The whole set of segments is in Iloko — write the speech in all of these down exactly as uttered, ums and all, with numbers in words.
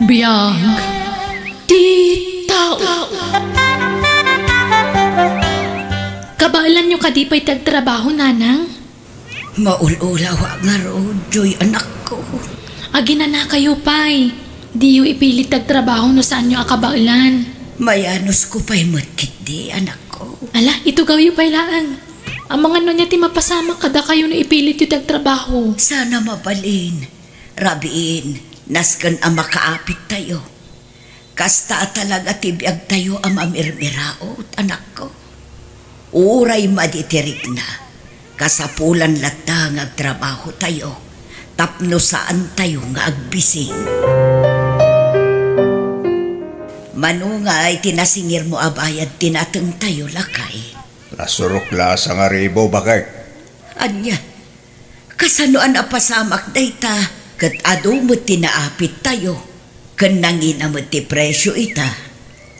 Biag ti tao. Kabaelanyo kadi pay ti agtrabaho, nanang? Maul-ulawak ngarud, Joy, anakko. Aginanakayo pay. Diyo ipilit ti agtrabaho no saanyo a kabaelan. Mayanusko pay met ketdi, anakko. Ala, itugawyo pay laeng. Amangan no ania ti mapasamak kadakayo no ipilityo ti agtrabaho. Sana mabalin. Rabiin, nasken a makaapittayo. Kasta a talaga ti biagtayo a mamirmiraot, anakko. Uray madi ti rikna, kasapulan latta nga agtrabahotayo tapno saantayo nga agbising. Mano ngay ti nasingirmo a bayad ti natengtayo, lakay? Nasurok la a sangaribu, bakek. Ania? Kasano a napasamak dayta ket adu met ti naapittayo, ken nangina met ti presio ita?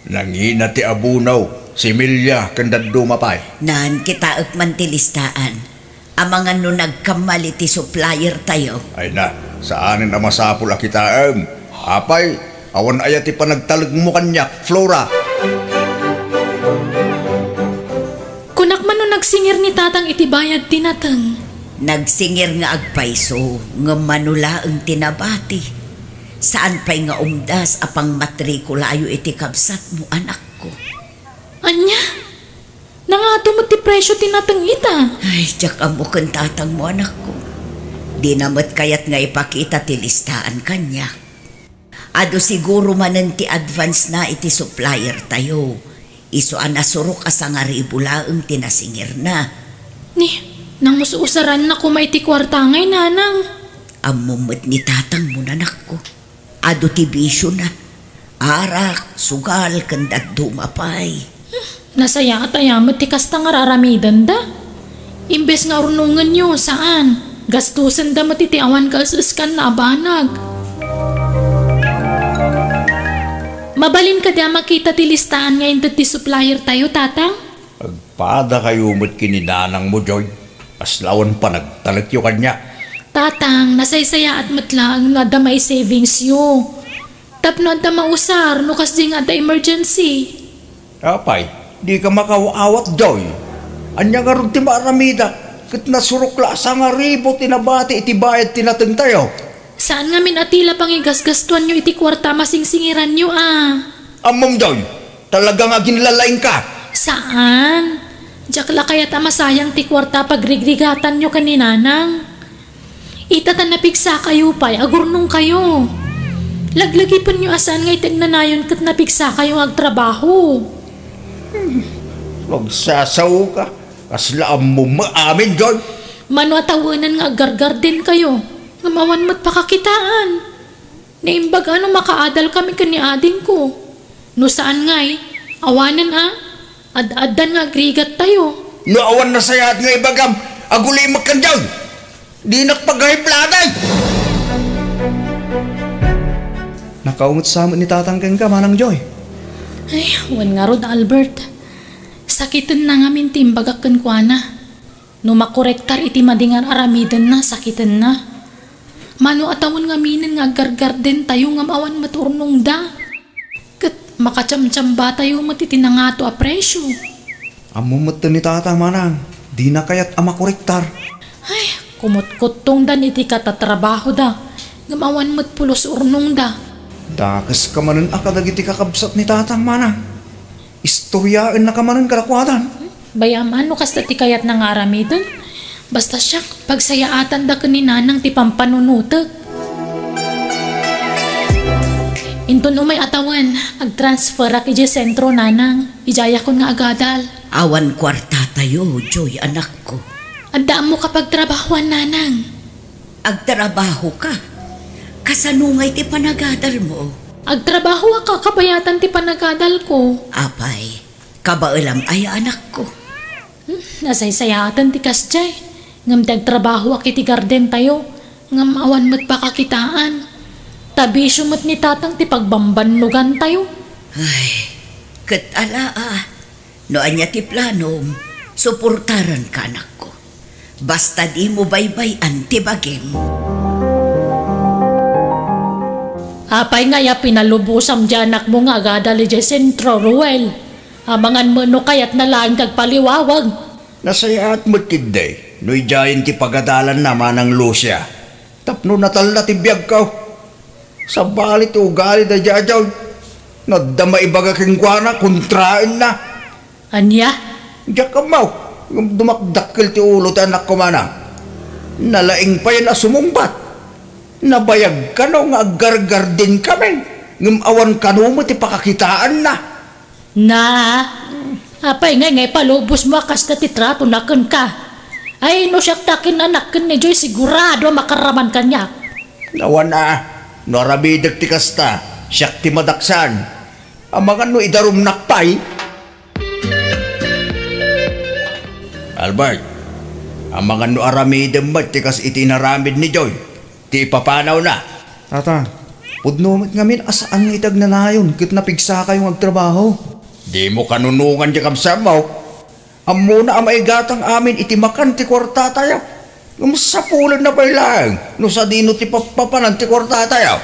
Nangina ti abono, similya, ken dadduma pay. Naan, kitaek man ti listaan. Amangan no nagkamali ti suppliertayo. Ay na, saanen a masapul a kitaem. Apay, awan aya ti panagtalekmo kaniak, Flora? Kunak man no nagsingir ni tatang iti bayad ti nateng. Nagsingir nga agpayso, ngem mano laeng ti nabati. Saan pay nga umdas a pangmatrikulayo iti kabsatmo, anakko. Ania? Nangato met ti presio ti nateng ita? Ay, diak ammo ken tatangmo, anakko. Dina met kayat nga ipakita ti listaan kaniak. Adu siguro manen ti advance na iti supplier tayo. Isu a nasurok a sangaribu laeng ti nasingirna. Ni, nangus-usaranna koma iti kuarta ngay, nanang. Ammom met ni tatangmo, anakko. Adu ti bisiona. Arak, sugal, ken dadduma pay. Nasayaat aya met ti kasta nga ar-aramidenda? Imbes nga urnongenyo, saan, gastosenda met iti awan kaes-eskanna a banag. Mabalin kadi a makita ti listaan nga inted ti supplier tayo, Tatang? Agpadakayo met ken ni nanangmo, Joy. Kasla awan panagtalekyo kaniak. Tatang, nasaysayaat met laeng no adda mai-savingsyo. Tapno adda mausar no kasdi nga adda emergency. Apay, dika makaawat, Joy. Ania ngarud ti maaramidak? Ket nasurok la a sangaribu ti nabati iti bayad ti natengtayo. Saan ngamin a ti la pangigasgastuanyo iti kuarta a masingsingiranyo a? Ammom, Joy, talaga nga aginlalaingka. Saan. Diak la kayat a masayang ti kuarta a pagrigrigatanyo ken ni nanang. Ita ta napigsakayo pay, agurnongkayo. Laglagipenyo a saan nga iti agnanayon ket napigsakayo nga agtrabaho. Hmm, magsasao ka. Kasla ammom amin, Joy. Mano a tawenen nga aggargardenkayo, ngem awan met pakakitaan. Naimbag a no makaadalkami ken ni adingko. No saan ngay, awanen a, ad-addan nga agrigattayo. No awan nasayaat nga ibagam, agulimek ken Joy. Dinak pagayplatan. Nakaunget sa met ni tatang kenka, Manang Joy. Ay, wen ngarud, Albert. Sakitenna ngamin ti imbagak kenkuana. No makorektar iti madi nga ar-aramidenna, sakitenna. Mano a tawen ngaminen nga aggargardentayo ngem awan met urnongda. Ket makachamchambatayo met iti nangato a presio. Ammo metten ni Tata, Manang, dina kayat a makorektar. Ay, kumutkuttongdan iti katatrabahoda, ngem awan met pulos urnongda. Dakeska manen a kadagiti kakabsat ni Tatang, Manang. Istoriaennaka manen kadakuada. Bay-am no kasta ti kayatna nga aramiden. Basta siak, pagsayaatanda ken ni Nanang ti pampanunotek. Inton umay a tawen, agtransferak idiay sentro, Nanang. Idiayakon nga agadal. Awan kuartatayo, Joy, anakko. Adda ammoka pagtrabahoan, Nanang. Agtrabahoka? Kasano ngay ti panagadalmo? Agtrabahoak a kabayatan ti panagadalko. Apay, kabaelam aya, anakko? Hmm, nasaysayaaten ti kasdiay. Ngem ti agtrabahoak iti gardentayo, ngem awan met pakakitaan. Ta bisio met ni Tatang ti pagbambannogantayo. Ay, ket ala a. No ania ti planom, suportaranka, anakko. Basta dimo baybay-an ti bagim. Apay ngay a pinalubosam diay anakmo nga agadal idiay sentro, Ruel? Amangan met no kayatna laeng ti agpaliwawag. Nasayaat met ketdi no idiayen ti pagadalanna, Manang Lucia. Tapno natalna ti biagko. Sabali ti ugali daydiay a Joy. No adda maibaga kenkuana, kontraenna. Ania? Diak ammo, ngem dumakdakkel ti ulo ti anakko, Manang. Nalaing payen a sumungbat. Nabayag kano nga aggargardenkami, ngem awan kano met ti pakakitaanna. Na, apay ngay nga ipalubosmo a kasta ti tratona kenka? Ay, no siak ta kin-anak ken ni Joy, sigurado a makaraman kaniak. Awan a, no aramidek ti kasta, siak ti madaksan. Amangan no idarumnak pay. Albert, amangan no aramidem met ti kas iti inaramid ni Joy, ti ipapanawna. Tata, pudno met ngamin a saan nga iti agnanayon ket napigsakayo nga agtrabaho. Dimo kanunongan ti kabsatmo. Ammona a maigatang amin iti makan ti kuartatayo. Ngem sapulenna pay laeng no sadino ti pappapanan ti kuartatayo.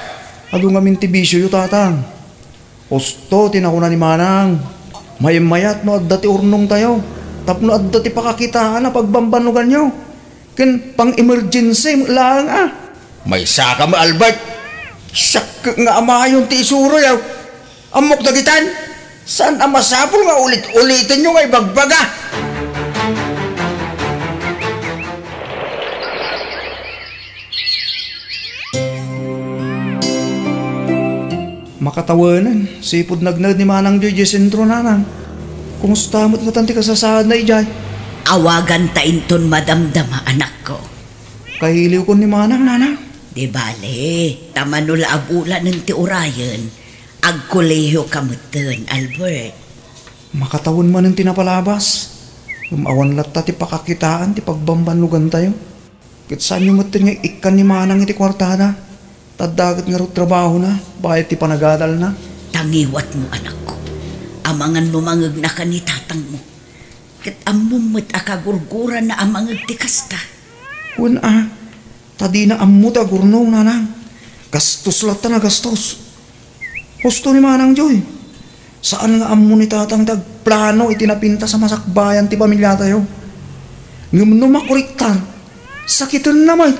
Adu ngamin ti bisioyo, Tata. Husto ti nakuna ni Manang. Maymayat no adda ti urnongtayo tapno adda ti pakakitaan a pagbambannoganyo. Ken pang-emergency met laeng a. Maysaka met, Albert. Siak ket nga amayon ti isuroyo. Ammok dagitan. Saan a masapul nga ulit-ulitenyo nga ibagbaga. Makatawanen, sipud nagnaed ni Manang Joy idiay sentro, Nanang. Kumusta met ngatan ti kasasaadna idiay? Awaganta inton madamdama, anakko. Kailiwkon ni Manang, Nanang. Di bale, ta mano la a bulanen ti urayen, agkolehiyoka metten, Albert. Makatawen manen ti napalabas. Ngem awan latta ti pakakitaan ti pagbambannogantayo. Ket saanyo metten nga ikkan ni Manang iti kuartada, ta adda ket ngarud trabahona bayat ti panagadalna. Tangiwatmo, anakko. Amangan no mangegnaka ni tatangmo. Ket ammom met a kagurgurana a mangeg ti kasta. Wen a, ta dina ammo ti agurnong, Nanang. Gastos latta a gastos. Husto ni Manang Joy. Saan nga ammo ni Tatang ti agplano iti napintas a masakbayan ti pamiliatayo. Ngem no makuriktan, sakitenna met.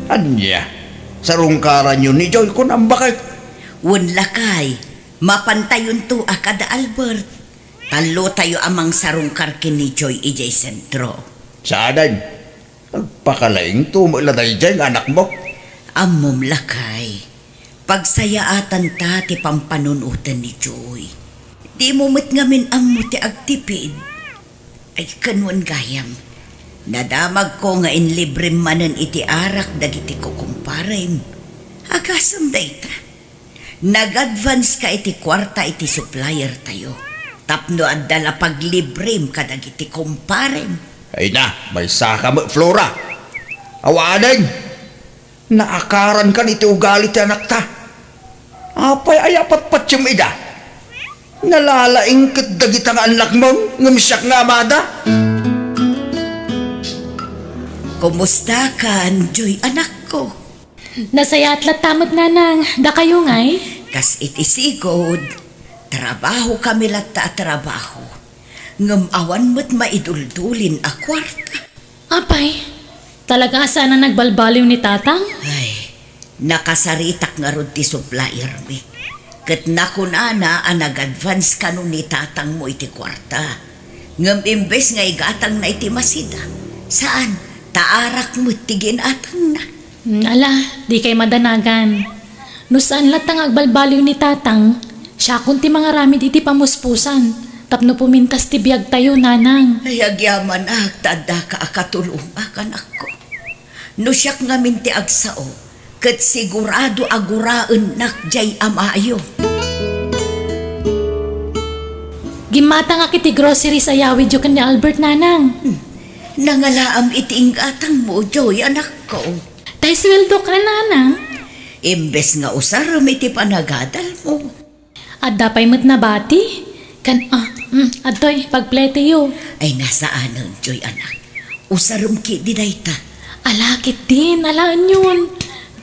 Ania? Sarungkaranyo ni Joy, kunam, baket? Wen, lakay, mapantayonto a kada Albert. Tallotayo a mangsarungkar ken ni Joy idiay sentro. Saanen? Agpakalaingto met la daydiay nga anakmo. Ammom, lakay, pagsayaatanta ti pampanunoten ni Joy. Dimo met ngamin ammo ti agtipid. Ay, ken wen gayam, nadamagko nga inlibrem manen iti arak dagiti kukumparem. Agasem dayta. Nag-advance ka iti kuarta iti supplier tayo, tapno adda la paglibrem kadagiti kumparem. Ay na, maysaka met, Flora. Awanen, naakaran kan iti ugali ti anakta. Apay aya patpatiem ida? Nalalaing ket dagita nga annakmo, ngem siak nga amada. Kumusta kan, Joy, anakko? Nasayaat latta met, Nanang. Dakayo ngay? Kas iti sigud, trabaho kami latta a trabaho. Ngem awan met maiduldulin a kuarta. Apay, talaga a saan a nagbalbaliw ni Tatang? Ay, nakasaritak ngarud ti suppliermi. Ket nakunana a nag-advance kano ni tatangmo iti kuarta. Ngem imbes nga igatangna iti masida, saan, ta arak met ti ginatangna. Hmm, ala, dikay madanagan. No saan latta nga agbalbaliw ni Tatang, siakon ti mangaramid iti pamuspusan tapno pumintas ti biagtayo, Nanang. Ay, agyamanak ta addaka a katulongak, anakko. No siak ngamin ti agsao, ket sigurado a guraennak diay amayo. Gimmatangak iti groceries a yawidyo ken ni Albert, Nanang. Hmm. Nangalaam iti inggatangmo, Joy, anakko. Tay sueldo ka, Nanang? Imbes nga usarem iti panagadalmo. Adda pay met nabati? Kan, ah, mm, adtoy, pagpleteyo. Ay, nasaanen, Joy, anak. Usarem ketdi dayta. Ala, ketdin, alaenyon.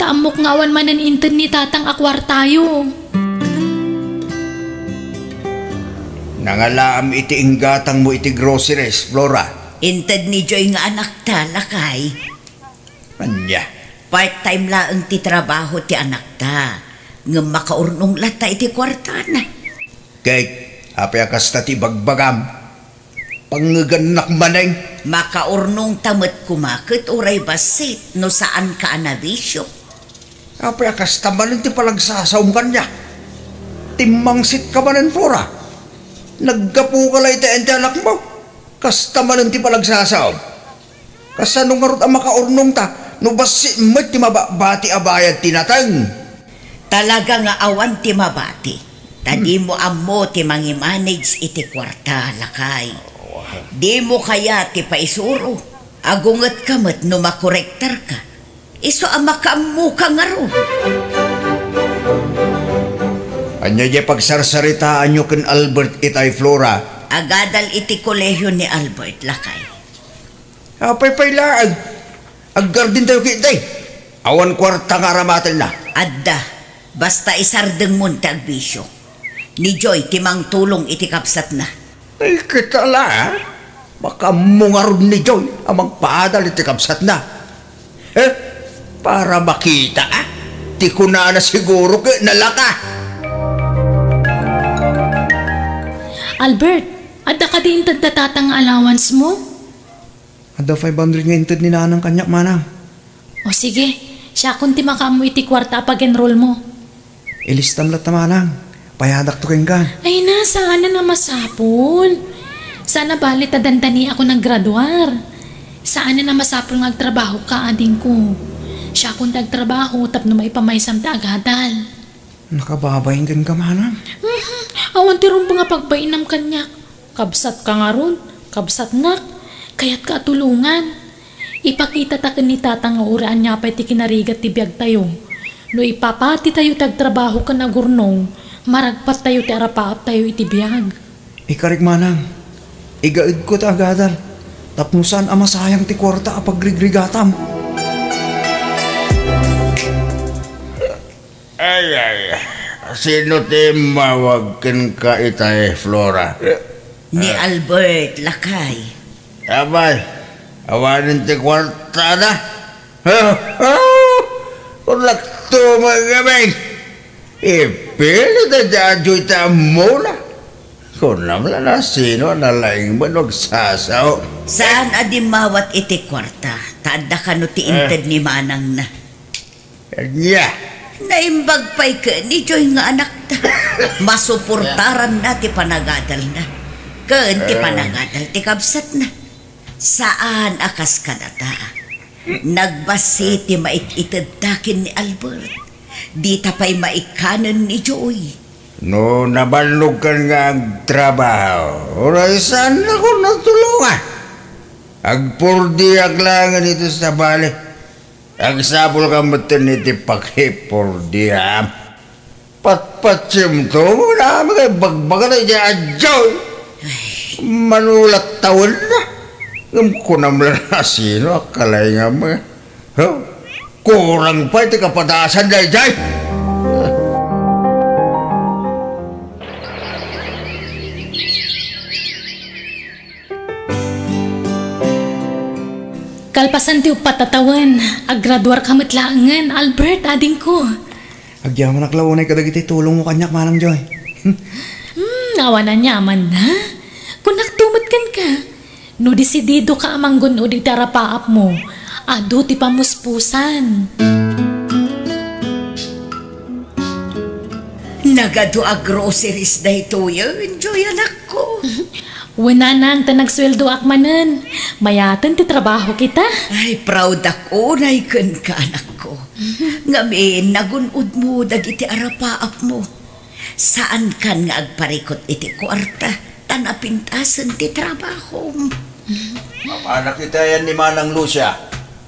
Ta ammok nga awan manen inted ni tatang a kuartayo. Nangalaam iti inggatangmo iti groceries, Flora. Inted ni Joy nga anakta, lakay. Ania? Part-time laeng ti trabaho ti anakta, ngem makaurnong latta iti kuartana. Kate, apay a kasta ti ibagbagam? Pangngegannak manen. Makaurnongta met koma ket uray bassit no saanka a nabisio. Apay a kasta manen ti panagsasaom kaniak? Timmangsitka manen, Flora. Naggapuka la iti ayan ti anakmo. Kasta manen ti panagsasaom. Kasano ngarud a makaurnongta no bassit met ti mababati a bayad ti nateng? Talaga nga awan ti mabati, ta dimo ammo ti mangimanage iti kuarta, lakay. Dimo kayat ti paisuro. Agungetka met no makorektarka. Isu a makaammoka ngarud. Ania diay pagsarsaritaanyo ken Albert itay, Flora? Agadal iti kolehio ni Albert, lakay. Apay pay laeng? Aggardentayo ketdi. Awan kuarta nga aramatenna. Adda. Basta isardengmon ti agbisio. Ni Joy ti mangtulong iti kabsatna. Ay, ket ala, a? Makaammo ngarud ni Joy a mangpaadal iti kabsatna. Eh, para makita, a? Ti kunana siguro ket nalaka. Albert, adda kadi inted da tatang nga allowance mo? Adda five hundred nga inted ni nanang kaniak, manang. O sige, siakon ti makaammo iti kuarta a pag-enroll mo. Ilistam latta, manang. Payadakto kenka. Ay na, saanen a masapul. Saan a bali ta dandani ako naggraduar. Saanen a masapul nga agtrabahoka, adingko. Siakon ti agtrabaho tapno maipamaysam ti agadal. Nakababain kenka, manang. Mhm. Awan ti rumbeng a pagbainam kaniak. Kabsatka ngarud, kabsatnak, kayatka a tulongan. Ipakitata ken ni Tatang nga uray ania pay ti kinarigat ti biagtayo. No ipapatitayo ti agtrabaho ken agurnong, maragpattayo ti arapaaptayo iti biag. Ikarik, manang. Igaedko ti agadal tapno saan a masayang ti kuarta a pagrigrigatam. Ay, ay, sino ti immawag kenka itay, Flora? Ni Albert, lakay. Abay, awanen ti kuartada. Kunakto met ngamin. Ipilit a diadyo iti ammona. Kunam la no sino a nalaing man no agsasao. Saan a dimmawat iti kuarta, ta adda kano ti inted ni manangna. Ania? Naimbag pay ken ni Joy nga anakta. Masuportaranna ti panagadalna ken ti panagadal ti kabsatna. Saan a kas kadata. Nagbassit ti maik-itedta ken ni Albert. Dita pay maikkanen ni Joy. No nabannogkan nga agtrabaho, uray saannakon a tulongan. Agpordiak laengen iti sabali. Agsapulka metten iti pakipordiam. Patpatsiemto, amin nga ibagbagana iti adyo. Ay. Mano la tawenna. Ngem kunam la no sino a kalaingam. Huh? Kurang pay ti kapadasan daydiay. Kalpasan ti uppat a tawen, aggraduarka met laengen, Albert, adingko. Agyamanak la unay kadagiti tulongmo kaniak, Manang Joy. Hmm, awan aniamanna. Kunakto met kenka. No desididoka a manggun-od iti arapaapmo, adu ti pamuspusan. Nagadu a groceries daytoyen, Joy, anakko. Wen, nanang, ta nagsueldoak manen. Mayaten ti trabaho kita. Ay, proud ak unay kenka, anakko. Ngamin, nagun-odmo dagiti arapaapmo. Saankan nga agparikut iti kuarta, ta napintasen ti trabahom. Mapanak iti ayan ni Manang Lucia.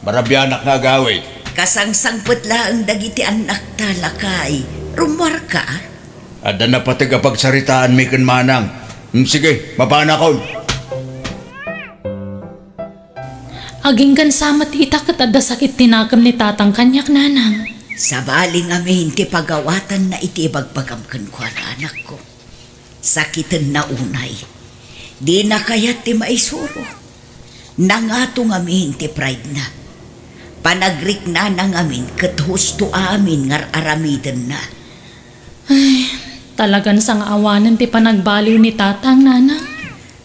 Marabianak nga agawid. Kasangsangpet laeng dagiti annakta, lakay. Rummuarka? Adda napateg a pagsaritaanmi ken Manang. Hmm, sige, mapanakon. Aginggan sa met ita ket adda sakit ti nakem ni Tatang kaniak, Nanang. Sabali ngamin ti pagawatanna iti ibagbagam kenkuana, anakko. Sakitenna unay. Dina kayat ti maisuro. Nangato ngamin ti pride-na. Panagriknana ngamin ket husto amin nga ar-aramidenna. Ay, talagan sangaawanen ti panagbaliw ni Tatang, Nanang.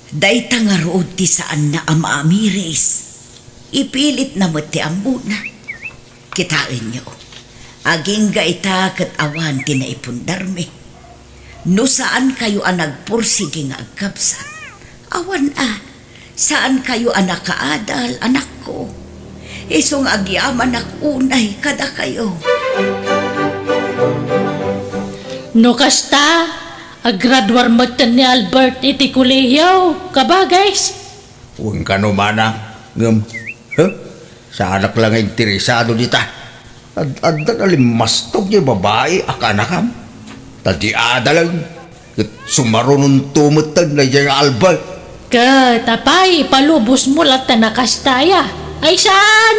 Dayta ngarud ti saanna a maamiris. Ipilitna met ti ammona. Kitaenyo, agingga ita ket awan ti naipundarmi. No saankayo a nagpursigi nga agkabsat, awan a, saankayo a nakaadal, anakko. Isu nga agyamanak unay kadakayo. No kasta, aggraduar metten ni Albert iti kolehiyo, kabagis. Wen kano, manang, ngem, he? Saanak la nga interesado dita. Ad-, adda nalimmastok diay babai a kaanakam. Ta di adalen, ket sumarunonto metten daydiay nga Albert. Ket apay, ipalubosmo latta a kasta aya? Ay saan!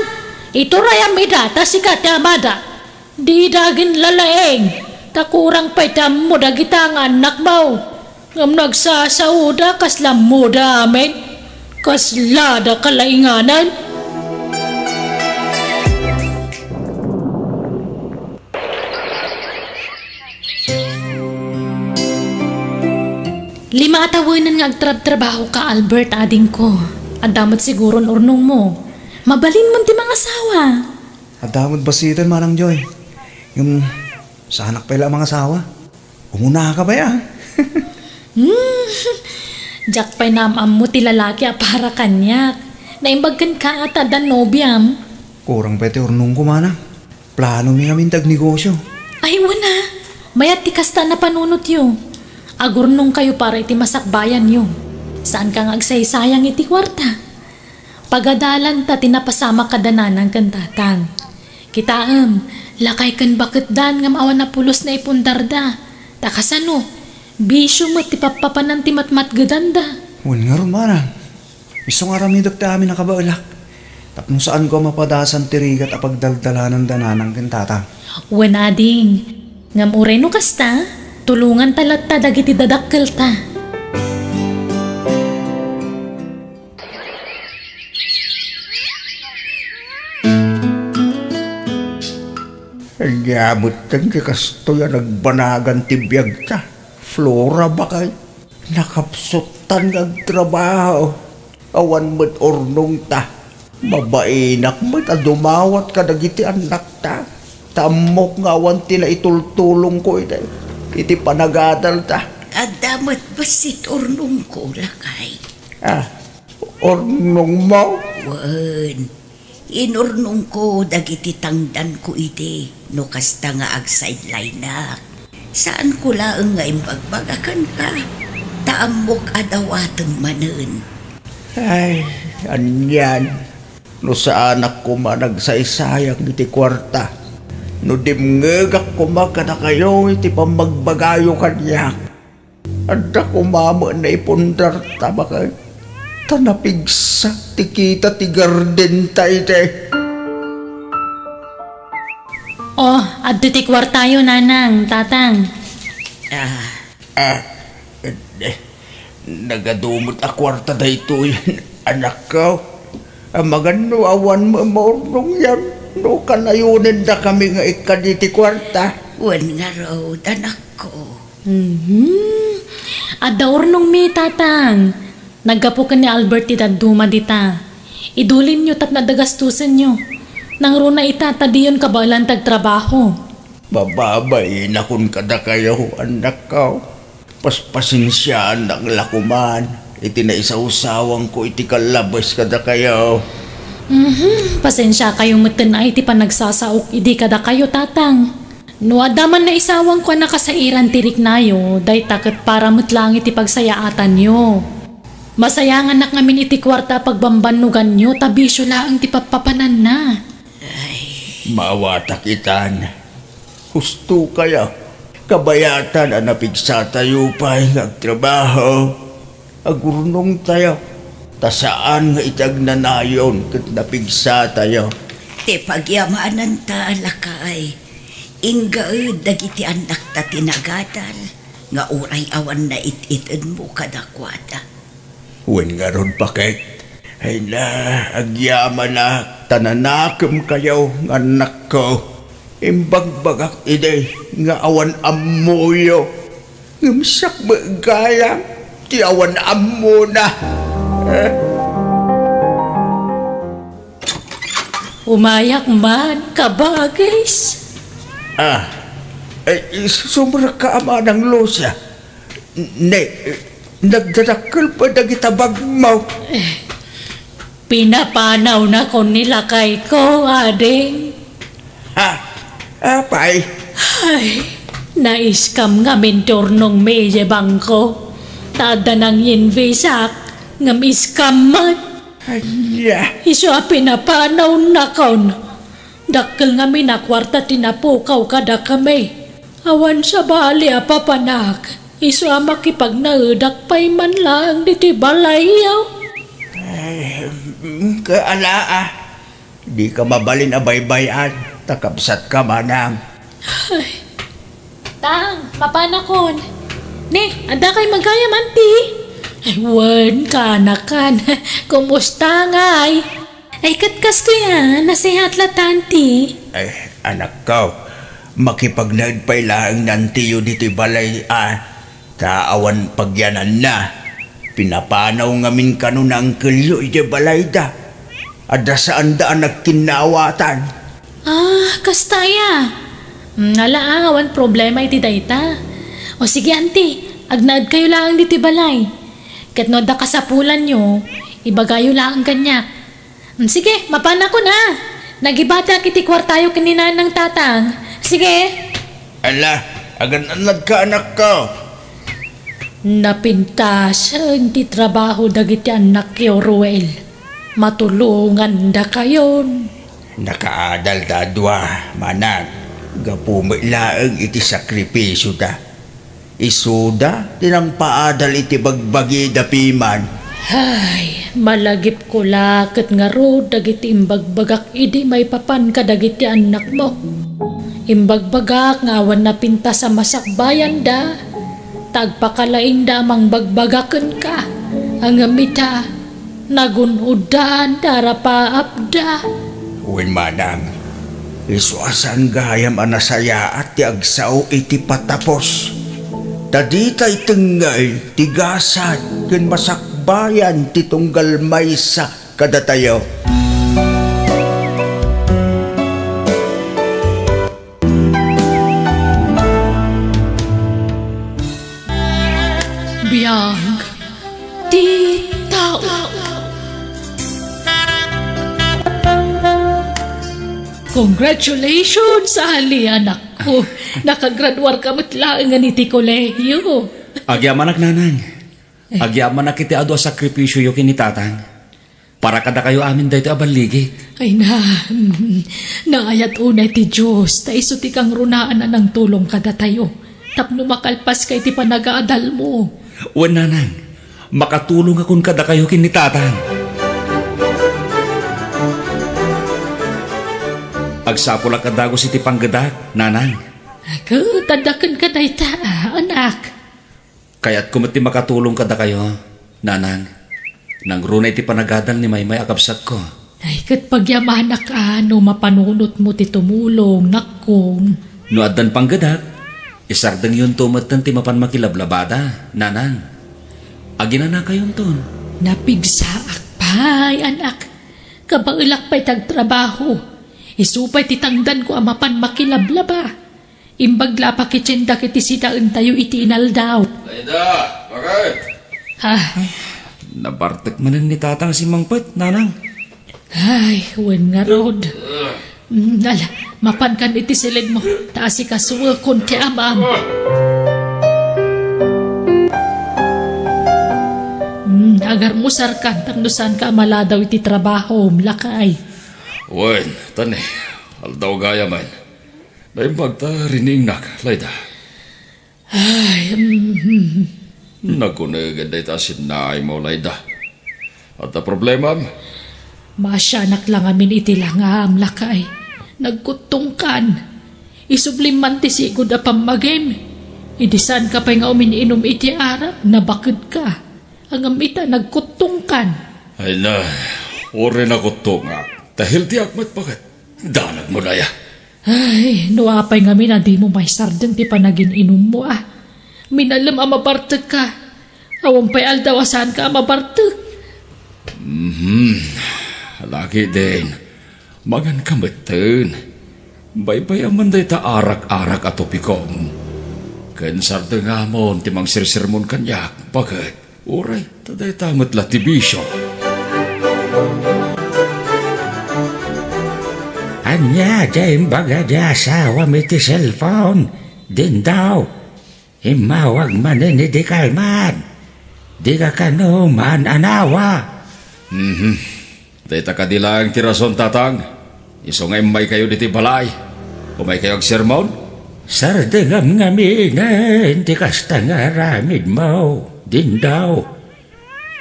Iturayam ida ta sika ti amada. Dida aginlalaing, ta kurang pay ti ammo dagita nga annakmo. Ngem no agsasaoda, kasla ammoda amin. Kasla da kalainganan. Lima a tawenen nga agtrabtrabahoka, Albert, adingko. Adda met siguron urnongmo. Mabalinmon ti mangasawa. Adda met bassiten, Manang Joy. Ngem, saanak pay la a mangasawa. Umunaka pay, a. Hmm, diak pay naam-ammo ti lalaki a para kaniak. Naimbag kenka ta adda nobiam. Kurang pay ti urnongko, manang. Planomi ngamin ti agnegosio. Ay, wen a. Mayat ti kasta a napanunotyo. Agurnongkayo para iti masakbayanyo. Saanka nga agsaysayang iti kuarta. Pagadalanta ti napasamak kada nanang ken tatang. Kitaem, lakay ken baketdan ngem awan a pulos naipundarda. Ta kasano, bisio met ti pappapanan ti matmatgedanda. Wen ngarud, manang. Isu nga aramidek ti amin a kabaelak. Tapno saanko a mapadasan ti rigat a pagdaldalananda nanang ken tatang. Wen, ading. Ngem uray no kasta, tulonganta latta dagiti dadakkelta. Ania metten ti kastoy a nagbanagan ti biagta, Flora, baket? Nakapsuttan nga agtrabaho. Awan met urnongta. Mabainak met a dumawat kadagiti annakta. Ta ammok nga awan ti naitultulongko iti, iti panagadalta. Adda met bassit urnongko, lakay. A, urnongmo? Wen, inurnongko dagiti tangdanko idi no kasta nga agsideline-ak. Saanko laeng nga imbagbagak kenka, ta ammok a dawatem manen. Ay, anian, no saanak koma nagsaysayang iti kuarta, no dimngegak koma kadakayo iti pammagbagayo kaniak. Adda koma met naipundarta, baket? Ta napigsak ti kita ti gardenta idi. O, adda ti kuartayo, nanang, tatang. A. A, eh, nagadu met a kuarta daytoy, anakko. Amangan no awan met maurnongyam, no kanayonendakami nga ikkadi ti kuarta. Wen ngarud, anakko. Mhm. Adda urnongmi, tatang. Naggapu ken ni Albert ti dadduma dita. Idulinyo tapno adda gastosenyo. Nangruna ita ta diyon kabaelan ti agtrabaho. Mababainakon kadakayo, annakko. Paspasensiaanak la koman iti naisawsawangko iti kallabes kadakayo. Mhm, pasensiakayo metten a iti panagsasaok idi kadakayo, tatang. No adda man naisawangko a nakasairan ti riknayo, dayta ket para met laeng iti pagsayaatanyo. Masayanganak ngamin iti kuarta a pagbambannoganyo ta bisio laeng ti pappapananna. Ay. Maawatak itan. Husto kaya, kabayatan a napigsatayo pay nga agtrabaho, agurnongtayo, ta saan nga iti agnanayon ket napigsatayo. Ti pagyamananta, lakay, Inggaed dagiti annakta ti nagadal nga uray awan nait-itenmo kadakuada. Wen ngarud, paket. Ay na, agyamanak, ta nanakemkayo nga annakko. Imbagbagak idi nga awan ammoyo. Ngem siak met gayam ti awan ammona. Eh? Umayak man, kabagis. Ah, eh, sumrekka a, Manang Lucia. Ne, nagdadakkel pay dagiti bagmo. Eh, pinapanawnakon ni lakayko, ading. Ha? Apay? Ay, naiskam ngamin ti urnongmi idiay bangko. Ta adda nangyenvisak, ngem iskam met. Ania? Isu a pinapanawnakon. Dakkel ngamin a kuarta ti napukaw kadakami. Awan sabali a papanak, isu a makipagnaedak pay man laeng ditoy balayyo. Ay, mm, ket ala, a. Dika mabalin a baybay-an, ta kabsatka, Manang. Ay. Tang, mapanakon. Ne, adda kay gayam, anti? Ay, wen, kanakan. Kumusta ngay? Ay, ket kastoy a, nasehat la ta, anti. Ay, anakko, makipagnaed pay laeng ni antiyo ditoy balay a, ta awan pagyananna. Pinapanaw ngamin kano ni angkelyo idiay balayda. Adda saanda a nagkinnaawatan. Ah, kasta aya. Mm, ala, ah, awan problema iti dayta. O sige, anti, agnaedkayo laeng ditoy balay. Ket no adda kasapulanyo, ibagayo laeng kaniak. Mm, sige, mapanakon a. Nagibatak iti kuartayo ken ni Nanang, Tatang. Sige. Ala, agan-annadka, anakko. Napintasen ti trabaho dagiti annakyo, Ruel. Matulongandakayon. Nakaadalda a dua, manang, gapu met laeng iti sakripisioda. Isuda ti nangpaadal iti bagbagida piman. Ay, malagipko la ket ngarud dagiti imbagbagak idi maipapan kadagiti annakmo. Imbagbagak nga awan napintas a masakbayanda, ta agpakalaingda a mangbagbaga kenka, ngem ita, nagun-oddan ti arapaapda. Wen manang, isu a saan gayam a nasayaat ti agsao iti patapos. Ta ditay tengngel ti gasat ken masakbayan ti tunggal maysa kadatayo. Biag ti tao. Congratulations, Ali, anakko. Nakagraduarka met laengen iti kolehiyo. Agyamanak, nanang. Agyamanak iti adu a sakripisioyo ken ni tatang. Para kadakayo amin daytoy a balligik. Ay na, mm, naayat unay ti Dios, ta isu ti kangrunaan a nangtulong kadatayo, tapno makalpaska iti panagadalmo. Wen, nanang, makatulongakon kadakayo ken ni tatang. Agsapulak a dagus iti panggedak, nanang. Ket adda kenka dayta, anak. Kayatko met ti makatulong kadakayo, nanang. Nangruna iti panagadal ni Maymay a kabsatko. Ay, ket pagyamanak a no mapanunotmo ti tumulong, nakkon. No addan panggedak, isardengyon to metten ti mapan makilablabada, nanang. Aginanakayonton. Napigsaak pay, anak. Kabaelak pay ti agtrabaho. Isu pay ti tangdanko a mapan makilablaba. Imbag la a pakitiendak iti sidaentayo iti inaldaw. Layda, bakit? Ah. Nabartek manen ni tatang a simmangpet, nanang. Ay, wen ngarud. Mm, ala, mapankan iti silidmo, ta asikasuekon ti amam. Mm, agarmusarkan tapno saanka a maladaw iti trabahom, lakay. Wen, tani, aldaw gayamen. Naimbag ta riningnak, Layda. Ay, mm, mm. Nagunegen dayta a sinnaaymo, Layda. Adda problemam? Maasianak la ngamin iti langam, lakay. Nagkuttongkan. Isublim man ti sigud a pammagim. Idi saanka pay nga umin-inum iti arak, nabakedka. Ngem ita, nagkuttongkan. Ay na, uray nakuttongak. Ta healthy-ak met, baket. Danagmo aya. Ay, no apay ngamin a dimo maisardeng ti panagin-inummo, a. Minalem a mabartekka. Awan pay aldaw a saanka a mabartek. Mhm. Laki din. Manganka metten. Baybay-amon dayta arak-arak a topikom. Ken sardengamon ti mangsersermon kaniak, baket. Uray, ta dayta met la ti bisio. Ania diay imbaga ti asawam iti cellphone, Dindaw? Immawag manen idi kalman. Dika kano maan-anawa. Mhm. Dayta kadi laeng ti rason, Tatang. Isu nga immaykayo ditoy balay. Umaykayo agsermon? Sardengam ngaminen ti kasta nga aramidmo, Dindaw.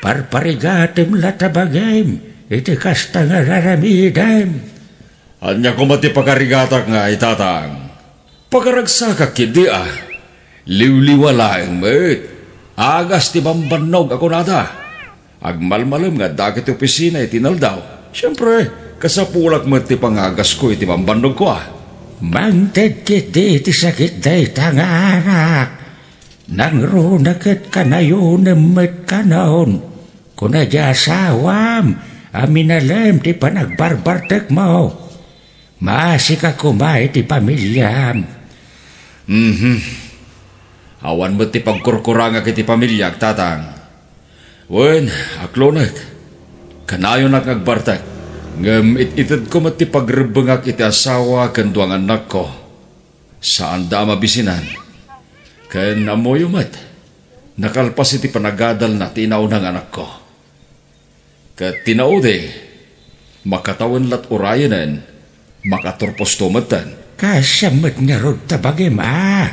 Parparigatem la ta bagim iti kasta nga raramidem. Ania koma ti pakarigatak ngay, Tatang? Pakaragsakak ketdi a. Liwliwa laeng met. Agas ti bambannog a kunada. Agmalmalem nga adda iti opisina iti inaldaw. Siempre, kasapulak met ti pangagasko iti bambannogko a. Mangted ketdi iti sakit dayta nga arak. Nangruna ket kanayonem met kanon. Kuna di asawam a minalem ti panagbarbartekmo. Maasika koma iti pamiliam. Mhm. Awan met ti pagkurkurangak iti pamiliak, Tatang. Wen, aklonek. Kanayonak nga agbartek. Ngem it-itedko met ti pagrebbengak iti asawa ken dua nga annakko. Saanda a mabisinan. Ken ammoyo met, nakalpas iti panagadalna ti inauna nga anakko. Ket ti naudi, makatawen lat urayenen, makaturposto metten. Kasano met ngarud ta bagim a?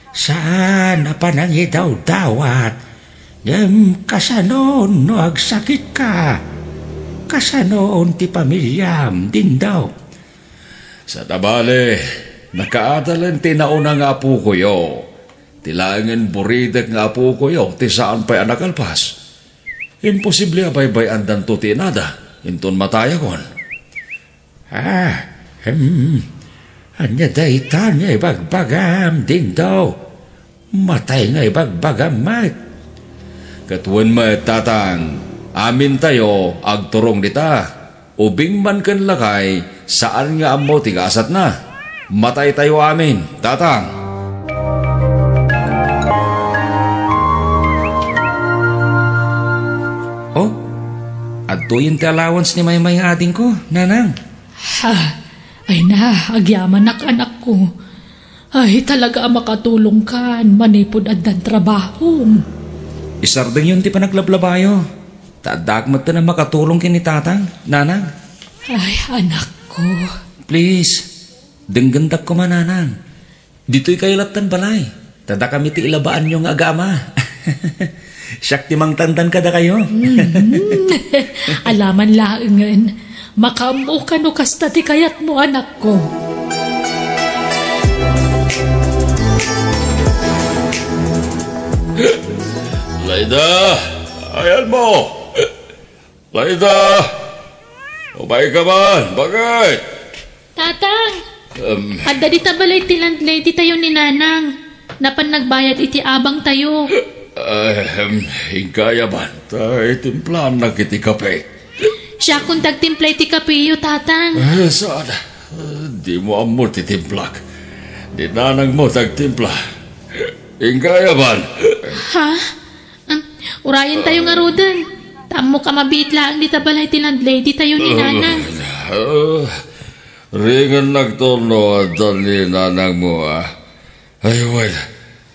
Saan a panangidawdawat. Ngem kasano no agsakitka? Kasano ti pamiliam, Dindaw? Saan a bale, nakaadalen ti nauna nga apokoyo. Ti laengen buridek nga apokoyo ti saan pay a nakalpas. Imposible a baybay-andanto ti inada, inton matayakon. Ah, hmm. Ania dayta nga ibagbagam, Dindaw? Matay nga ibagbagam met. Ket wen met, Tatang, amintayo agturong dita. Ubing man ken lakay, saan nga ammo ti gasatna. Mataytayo amin, Tatang. Oh, adtoyen ti allowance ni maymay nga adingko, Nanang. Ha, ay na, agyamanak, anakko. Ay, talaga a makatulongkan manipud addan trabahom. Isardengyon ti panaglablabayo. Ta addaak metten a makatulong ken ni Tatang, Nanang. Ay, anakko. Please, denggendak koma, Nanang. Ditoykayo lattan balay. Ta dakami ti ilabaanyo nga aga-ama. Siak ti mangtantan kadakayo. Mhm. Alaman laengen. Makaammoka no kasta ti kayatmo, anakko. Laida! Ayanmo! Laida! Umayka man! Bakit? Tatang! Em. Adda dita balay ti landlady tayo ni Nanang. Napan nagbayad iti abang tayo. Ahem, inka aya man, ta itimplaannak iti kape. Siakon tagtimpla iti kapeyo, Tatang. Eh, saan? Eh, dimo ammo ti timplak. Ni nanangmo tagtimpla. Inka aya man. Ha? Ah, urayen tayo ngaruden. Ta ammok a mabiit laeng dita balay ti landlady tayo ni Nanang. Eh, ringennak no adda ni nanangmo, ah. Ay, well,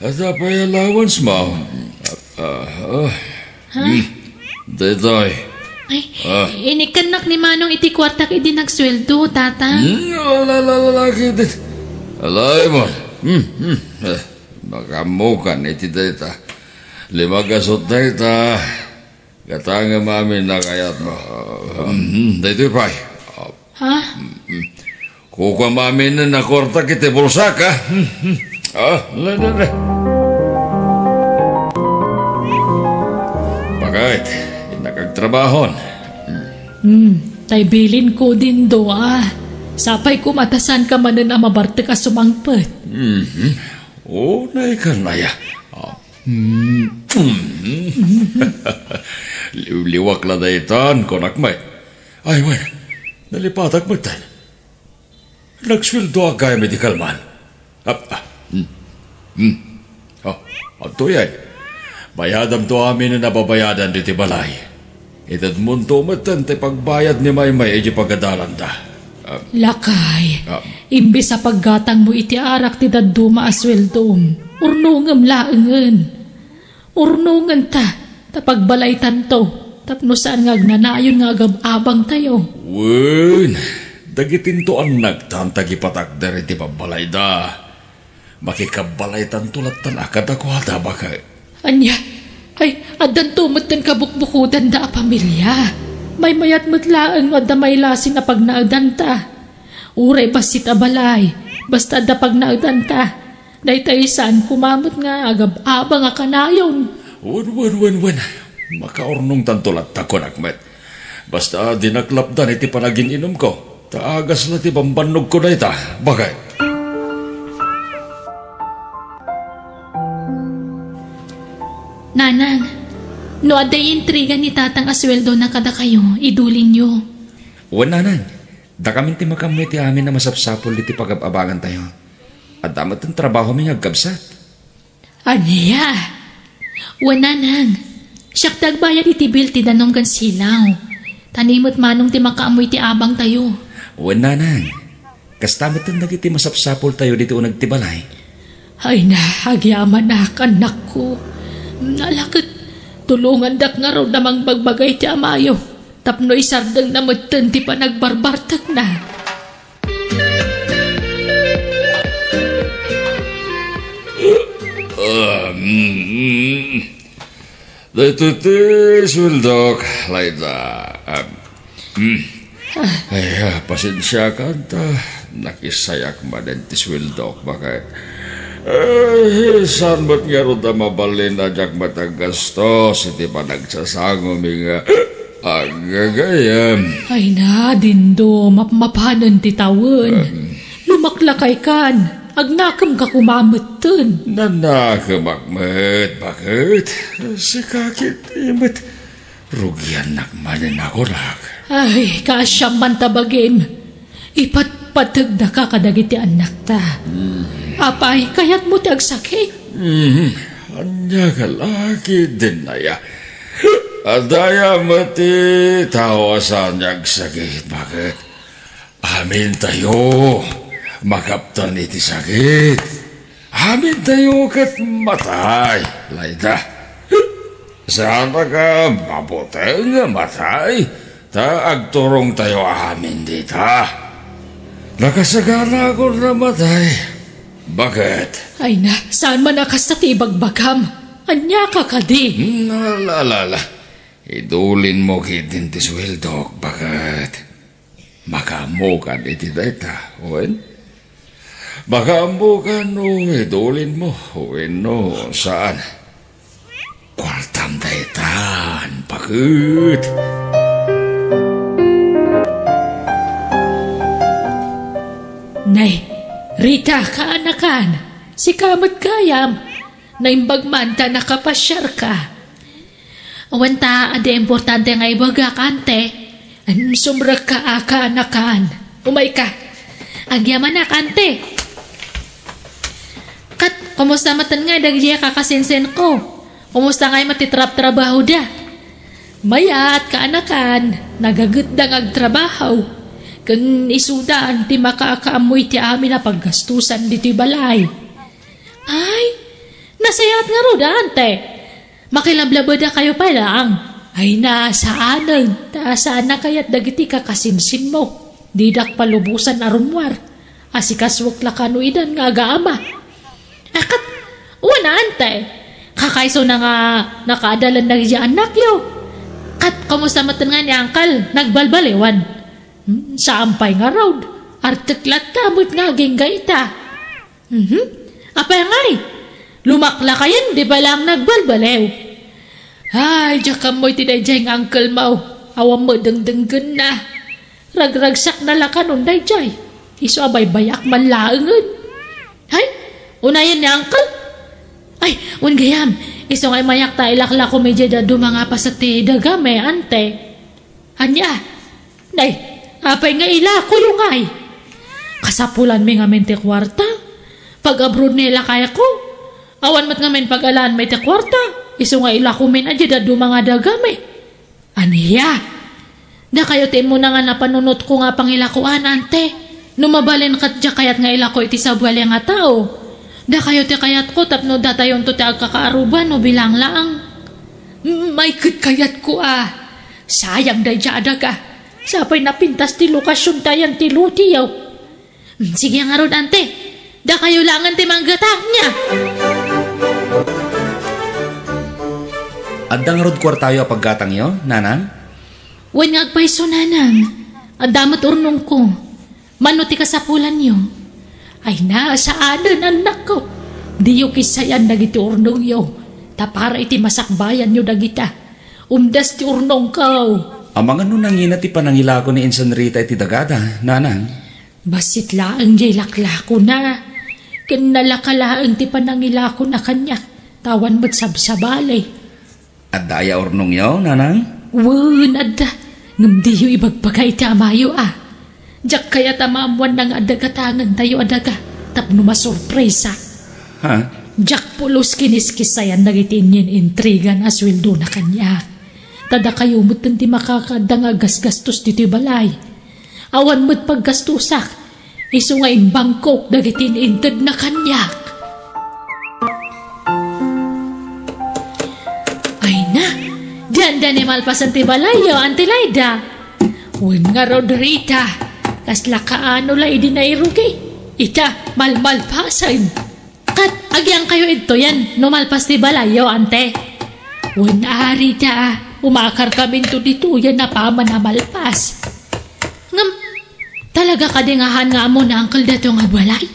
adda pay allowance mo. Ah, ah. Ha? Hmm. Daytoy. Ay, ah, inikkannak ni Manong iti kuartak idi nagsueldo, Tatang. Hmm, ala, ala, ala, ala, kidit. Alay mo. Hmm, hmm. Eh, makaammokan iti dayta. Lima gasut dayta. Gatangem amin a kayatmo. Hmm, daytoy pay. Ha? Hmm. Kukuam amin a kuartak iti bulsak, a. Hmm, hmm. Ah, la, la, la. Bakit? Innak agtrabahon. Hmm, tay bilinko, Dindo, a. Sapay koma ta saanka manen a mabartek a sumangpet. Mhm. Unay ka, Naya. Ah. Hmm. Liwliwak la daytan, kunak met. Ay, wen, nalipatak met. Nagsueldoak gayam iti kalman. Ah, ah, hmm, hmm. Ah, adtoyen. Bayadamto amin a nababayadan ditoy balay. Itedmonto metten ti pagbayad ni Maymay idiay pagadalanda. Ah. Lakay, ah, imbes a paggatangmo iti arak ti dadduma a sueldom, urnongem laengen. Urnongenta, ta pagbalaytanto, tapno saan nga agnanayon nga agab-abangtayo. Wen, dagitinto annaktan ti agipatakder iti babbalayda. Makikabbalaytanto lattan a kadakuada, baket. Ania? Ay, addanto metten kabukbukudanda a pamilia. Maymayat met laeng no adda mailasin a pagnaedanta. Uray bassit a balay, basta adda pagnaedanta. Daytay saan koma met nga agab-abang a kanayon. Wen, wen, wen, wen. Makaurnongtanto latta, kunak met. Basta dinak lapdan iti panagin-inumko, ta agas la ti bambannogko dayta, baket. Nanang, no adda intriga ni Tatang a sueldona kadakayo, idulinyo. Wen, Nanang, dakamin ti makaammo iti amin a masapsapul iti pagab-abangantayo. Adda met ti trabahomi nga agkabsat. Ania? Wen, Nanang, siak ti agbayad iti bill ti danum ken silaw. Ta ni met Manong ti makaammo iti abangtayo. Wen, Nanang, kasta met dagiti masapsapultayo ditoy uneg ti balay. Ay na, agyamanak, annakko. Ala ket, tulongandak ngarud a mangbagbaga iti amayo tapno isardengna metten ti panagbarbartekna. Um, daytoy ti sueldok, Laida. Um, mm. Ay, ah, pasensiakan ta nakisayak manen ti sueldok, baket. Eh, saan met ngarud a mabalin a diak met aggastos iti panagsasangomi nga aggagayam. Ay na, Dindo, mapmapanen ti tawen. Em. Lumaklakaykan, agnakemka koma metten. Nanakemak met, baket? Sika ketdi met, rugiannak manen a kunak. Ay, kaasiam man ta bagim. Ipatpategdaka kadagiti annakta. Hmm. Apay, kayatmo ti agsakit? Hmm. Ania ka la ketdin, Naya? Adda aya met ti tao a saan nga agsakit, baket? Amintayo makaptan iti sakit. Amintayo ket matay, Laida. Saannak a mabuteng nga matay, ta agturongtayo amin dita. Nakasaganakon a matay. Baket? Ay na, saan man a kasta ti ibagbagam? Ania ka kadi? Hmm, ala, ala, ala. Idulinmo ketdin ti sueldok, baket? Makaammokan iti dayta, wen? Makaammokan no idulinmo, wenno saan. Kuartam daytan, baket. Nay, Rita, kaanakan, sika met gayam. Naimbag man ta nakapasiarka. Awan ta, adi importante nga ibagak, ante. Em, sumrekka a kaanakan. Umayka. Agyamanak, ante. Ket, kumusta metten ngay dagiti kakasinsinko? Kumusta ngay met ti trabtrabahoda? Mayat, kaanakan, nagagutda nga agtrabaho. Ken isudan ti makaakaammo iti amin a paggastusan ditoy balay. Ay, nasayaat ngarud, ante. Makilablabedakayo pay laeng. Ay, saanen, ta saan a kayat dagiti kakasinsinmo. Didak palubosan a rummuar. Asikasuek la kano idan nga agaama. A ket, wen, ante. Kakaisuna nga nakaadalan dagiti annakyo. Ket, kumusta metten nga ni Angkal? Nagbalbaliwan. Hmm, saan pay ngarud. Artek latta met nga agingga ita. Mhm. Apay ngay? Lumaklakayen, di ba lang nagbalbaliw? Ay, diak ammo iti daydiay nga uncle mo. Awan met dengdenggenna. Ragragsakna la kanon daydiay. Isu a baybayak man laengen. Hay, unayen ni uncle? Ay, wen gayam. Isu nga imayak ta ilaklako mi diay dadduma nga paset ti dagami, ante. Ania? Nay, apay nga ilakoyo ngay? Kasapulanmi ngamin ti kuarta. Pag-abroad ni lakayko, awan met ngamin pag-alaanmi ti kuarta. Isu nga ilakomin a diay dadduma nga dagami. Ania? Dakayo ti immuna nga napanunotko nga pangilakoan, ante. No mabalin ket diak kayat nga ilako iti sabali nga tao. Dakayo ti kayatko tapno datayonto ti agkakaaruba no bilang laeng. May ket kayatko a. Sayang daydiay a daga. Sapay napintas ti lokasion tayan ti lotiyo. Sige ngarud, ante. Dakayo laengen ti manggatang, nia? Adda ngarud kuartayo a paggatangyo, nanang? Wen nga agpayso, nanang. Adda met urnongko. Mano ti kasapulanyo? Ay na, saanen, annakko. Diyo kisayan dagiti urnongyo, ta para iti masakbayanyo dagita. Umdas ti urnongko. Amangan no nangina ti panangilako ni Insan Rita iti dagada, nanang? Bassit laeng diay laklakona. Ken nalaka laeng ti panangilakona kaniak, ta awan met sabsabali. Adda aya urnongyo, nanang? Wen, adda. Ngem diyo ibagbaga iti amayo, a. Diak kayat a maammoanna nga adda gatangentayo a daga tapno masurpresa. Ha? Diak pulos kiniskisayan dagiti inyen-intrigan a sueldona kaniak. Ta dakayo metten ti makakaadda nga agasgastos ditoy balay. Awan met paggastosak. Isu nga imbangkok dagiti inintedna kaniak. Ay na, dianda ni malpasen ti balayyo, Auntie Laida. Wen ngarud, Rita, kasla kaano la idi nairugi? Ita, malmalpasen. Ket agyangkayo idtoyen no malpas ti balayyo, ante? Wen, a, Rita, umakarkaminto ditoyen a paman a malpas. Ngem, talaga kadi nga haan nga ammo ni Uncle daytoy nga balay?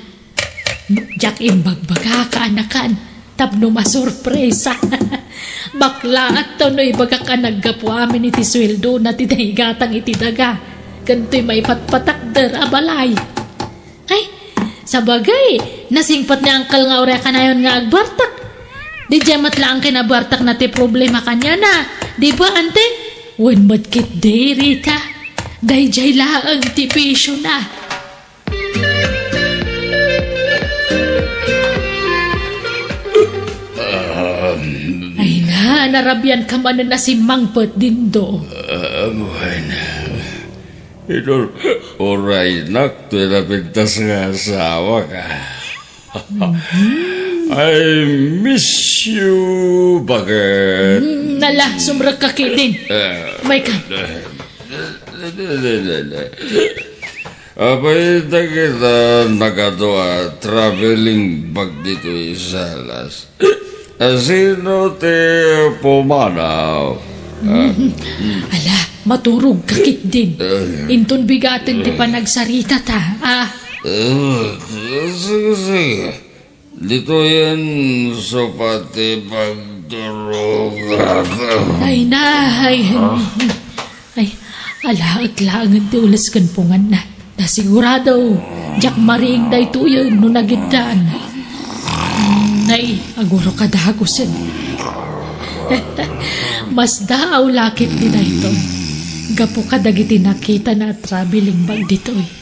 Diak imbagbagak a nakan tapno masurpresa. Baklaatto no ibagak a naggapu amin iti sueldona ti naigatang iti daga ken toy maipatpatakder a balay. Ay, sabagay, nasingpet ni Uncle nga uray kanayon nga agbartek. Didiay met laeng kinabartekna ti problema kaniana, di ba, ante? Wen met ketdi, Rita. Daydiay laeng ti bisiona. Ay na, narabianka manen a simmangpet, Dindo. Ah, bueno. Idol, uraynak toy napintas nga asawak, a. I miss you, bakit? Mm, nala, sumrekka ketdin. Eh, May ka. Apay dagita nagadu a traveling bag ditoy Salas? Asino ti pumanaw? Ala, maturogka ketdin. Inton bigaten ti panagsaritata, a. Eh, sige, sige. Ditoyen isu pay ti pagturogak. Ay na, ay. Ay, alaek laengen ti ules ken punganna. Ta sigurado, diak mariing daytoyen no nagiddan. Nay, aguroka dagusen. Masdaaw la ketdi daytoy. Gapu kadagiti nakitana a traveling bag ditoy.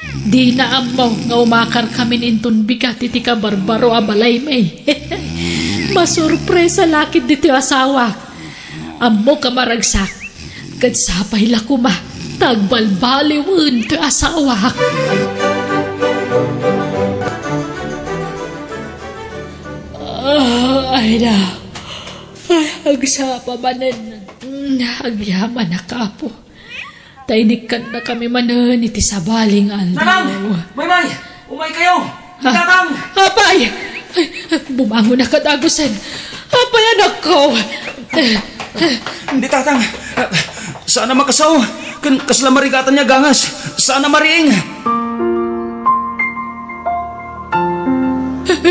Dina ammo nga umakarkamin inton bigat iti kabarbaro a balaymi. Masurpresa la ketdi ti asawak. Ammok a maragsak, ket sapay la koma ta agbalbaliwen ti asawak. Ah, ay na. Ay, agsapa manen. Mm, agyamanak, Apo. Ta inikkannakami manen iti sabali nga aldaw. Nanang! Baybay! Umaykayo! Ah, Tatang! Apay! Ay, bumangonaka dagusen. Apay, anakko! Ni Tatang, ah, saan a makasao. Ken kasla marigatan nga gangas. Saan a mariing.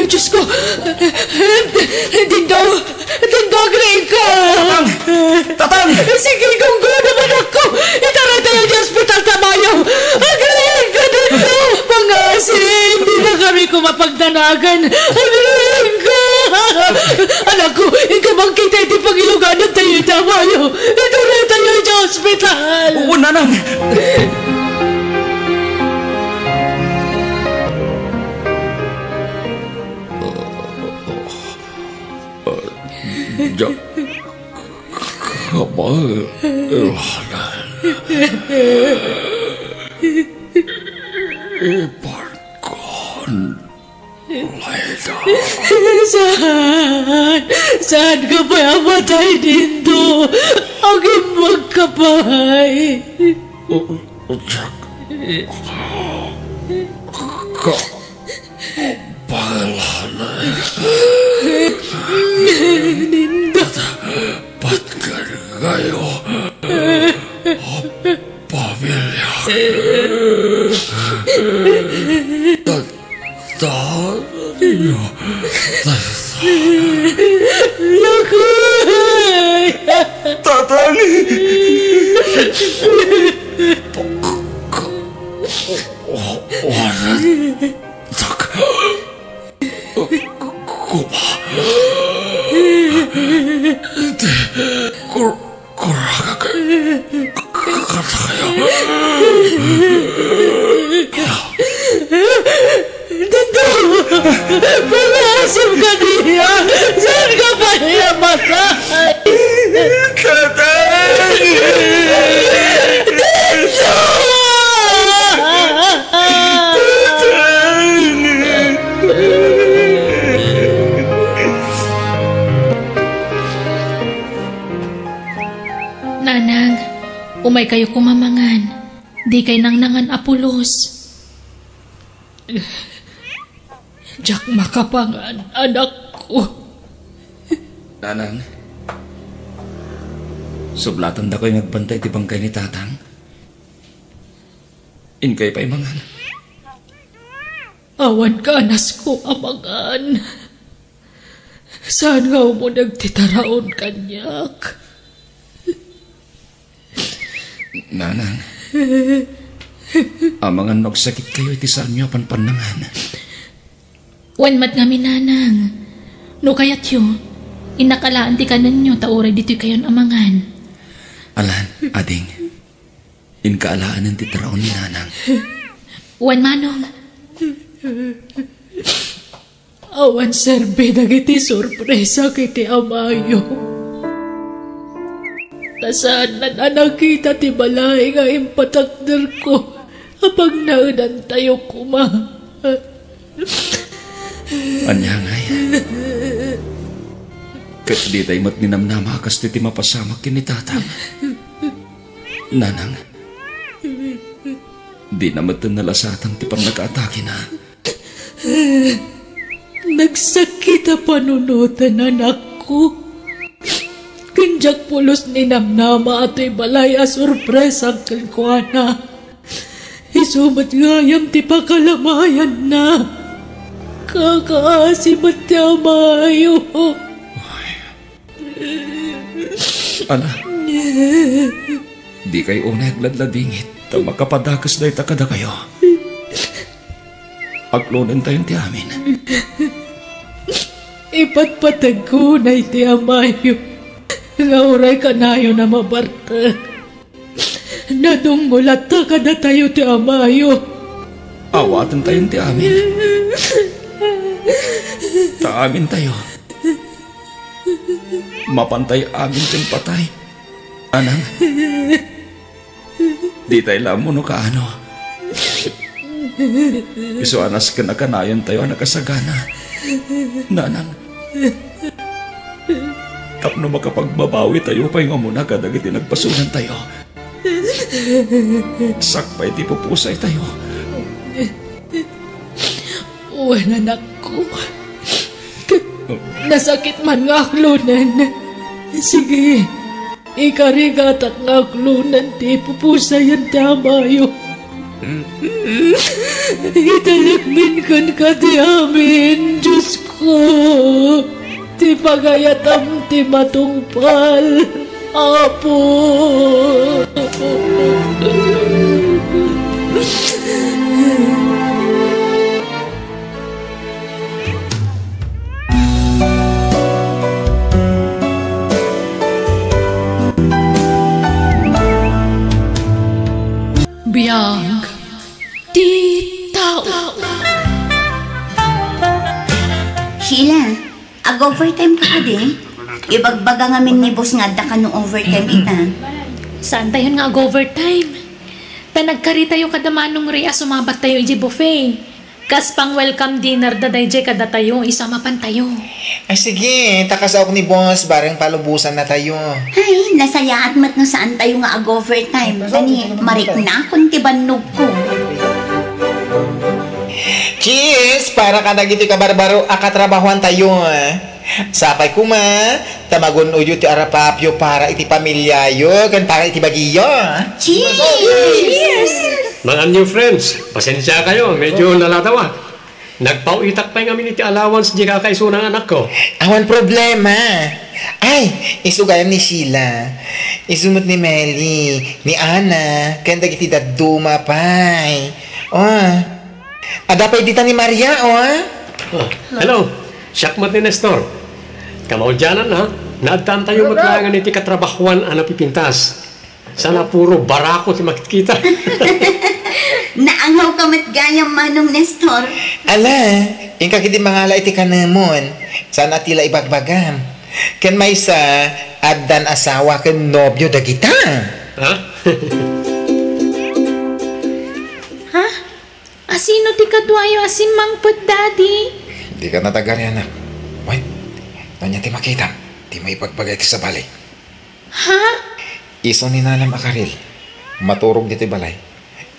Diyos ko! Dindo! Dindo, agriingko! Tatang! Tatang! Sige, gunggonem, anakko! Itaraytayo iti ospital ti amayo! Agriingko, Dindo! Pangasim, dina kami koma pagdanagan! Agriingko! Anakko, inka makita iti pangiluganentayo iti amayo! Itaraytayo iti ospital! Oo, nanang! Diak kabaelan. Ipankon layda. Saan? Saanka pay a matay, Dindo? Agimmagka pay. Diak ka-, Baelan. Ninda. Patgen kayo. Pamilya. Tatayo. Lakay. Tatang. Pagka-, wanan. Tak-, kuma. Iti kur-, kuragak. Katayo. Dindo! Pangasim ka diay! Saanka pay a matay? Tatay! Dindo! Nanang, umaykayo koma mangan. Dikay nangnangan a pulos. Diak makapangan, anakko. Nanang, sublatandakoy nga agbantay iti bangkay ni Tatang. Inkay pay mangan. Awan kaanasko a mangan. Saan nga umuneg ti taraon kaniak? Nanang, amangan no agsakitkayo iti saanyo a panpannangan. Wen met ngamin, nanang. No kayatyo, innak alaen ti kanenyo ta uray ditoykayon a mangan. Alan, ading. Inka alaenen ti taraon ni Nanang. Wen, manong. Awan serbi dagiti sorpresak iti amayo. Ta saanna a nakita ti balay nga impatakderko a pagnaedantayo koma. Ania ngay? Ket ditay met ninamnama a kastoy ti mapasamak ken ni Tatang. Nanang, dina metten nalasatan ti pannakaatakena. Nagsakit a panunoten, anakko. Ken diak pulos ninamnama a toy balay a sorpresak kenkuana. Isu met gayam ti pakalamayanna. Kakaasi met ti amayo. Ala, dikay unay agladladingit ta makapadakes dayta kadakayo. Aglonentayon ti amin. Ipatpategko unay ti amayo nga uray kanayon a mabartek. Nadunggo latta kadatayo ti amayo. Awatentayon ti amin. Ta amintayo, mapantay amin ken patay. Nanang, ditay la ammo no kaano. Isu a nasken a kanayontayo a nakasagana. Nanang, tapno makapagbabawitayo pay nga umuna kadagiti nagbasolantayo. Sakbay ti pupusaytayo. Wen, anakko. Ket nasakit man nga aklonen. Sige, ikarigatak nga aklonen ti pupusayen ti amayo. Italekmin kenka ti amin, Diosko, ti pagayatam ti matungpal, Apo. Biag ti tao. Sheila, ag-overtime ka kadi? Ibagbaga ngamin ni boss nga adda kano overtime ita. Saantayon nga ag-overtime? Ta nagkaritayo kada Manong Ray a sumabattayo idiay buffet. Kas pang-welcome dinner da daydiay kadatayo isu a mapantayo. Ay, sige, ta kasaok ni boss, bareng palubosannatayo. Ay, nasayaat met no saantayo nga ag-overtime. Tani, mariknakon ti bannogko. Cheers! Para kadagiti kabarbaro a katrabahoantayo. Sapay koma, ta magun-odyo ti arapapyo para iti pamiliayo ken para iti bagiyo. Cheers! Cheers! Mga new friends, pasensiakayo, medyo nalatawak. Nagpauitak pay ngamin iti allowance di kakaisuna nga anakko. Awan problema. Ay, isu gayam ni Sheila. Isu met ni Meli, ni Ana, ken dagiti dadduma pay. Oh. Adda pay dita ni Maria, oh. Ah, hello. Siak met ni Nestor. Kamaudiananna, naadtaantayo met laengen iti katrabahoan a napipintas. Saan a puro barako ti makitkita. Naangawka met gayam, Manong Nestor. Ala, inka ketdi mangala iti kanemon. Saan a ti la ibagbagam. Ken maysa, addan asawa ken nobio dagita. Ha? Ha? Asino ti kaduayo a simmangpet, Daddy? Dika natagari, anak. Wen, no ania ti makitam, di maibagbaga iti sabali. Ha? Isu ni nanam a Karil, maturog ditoy balay.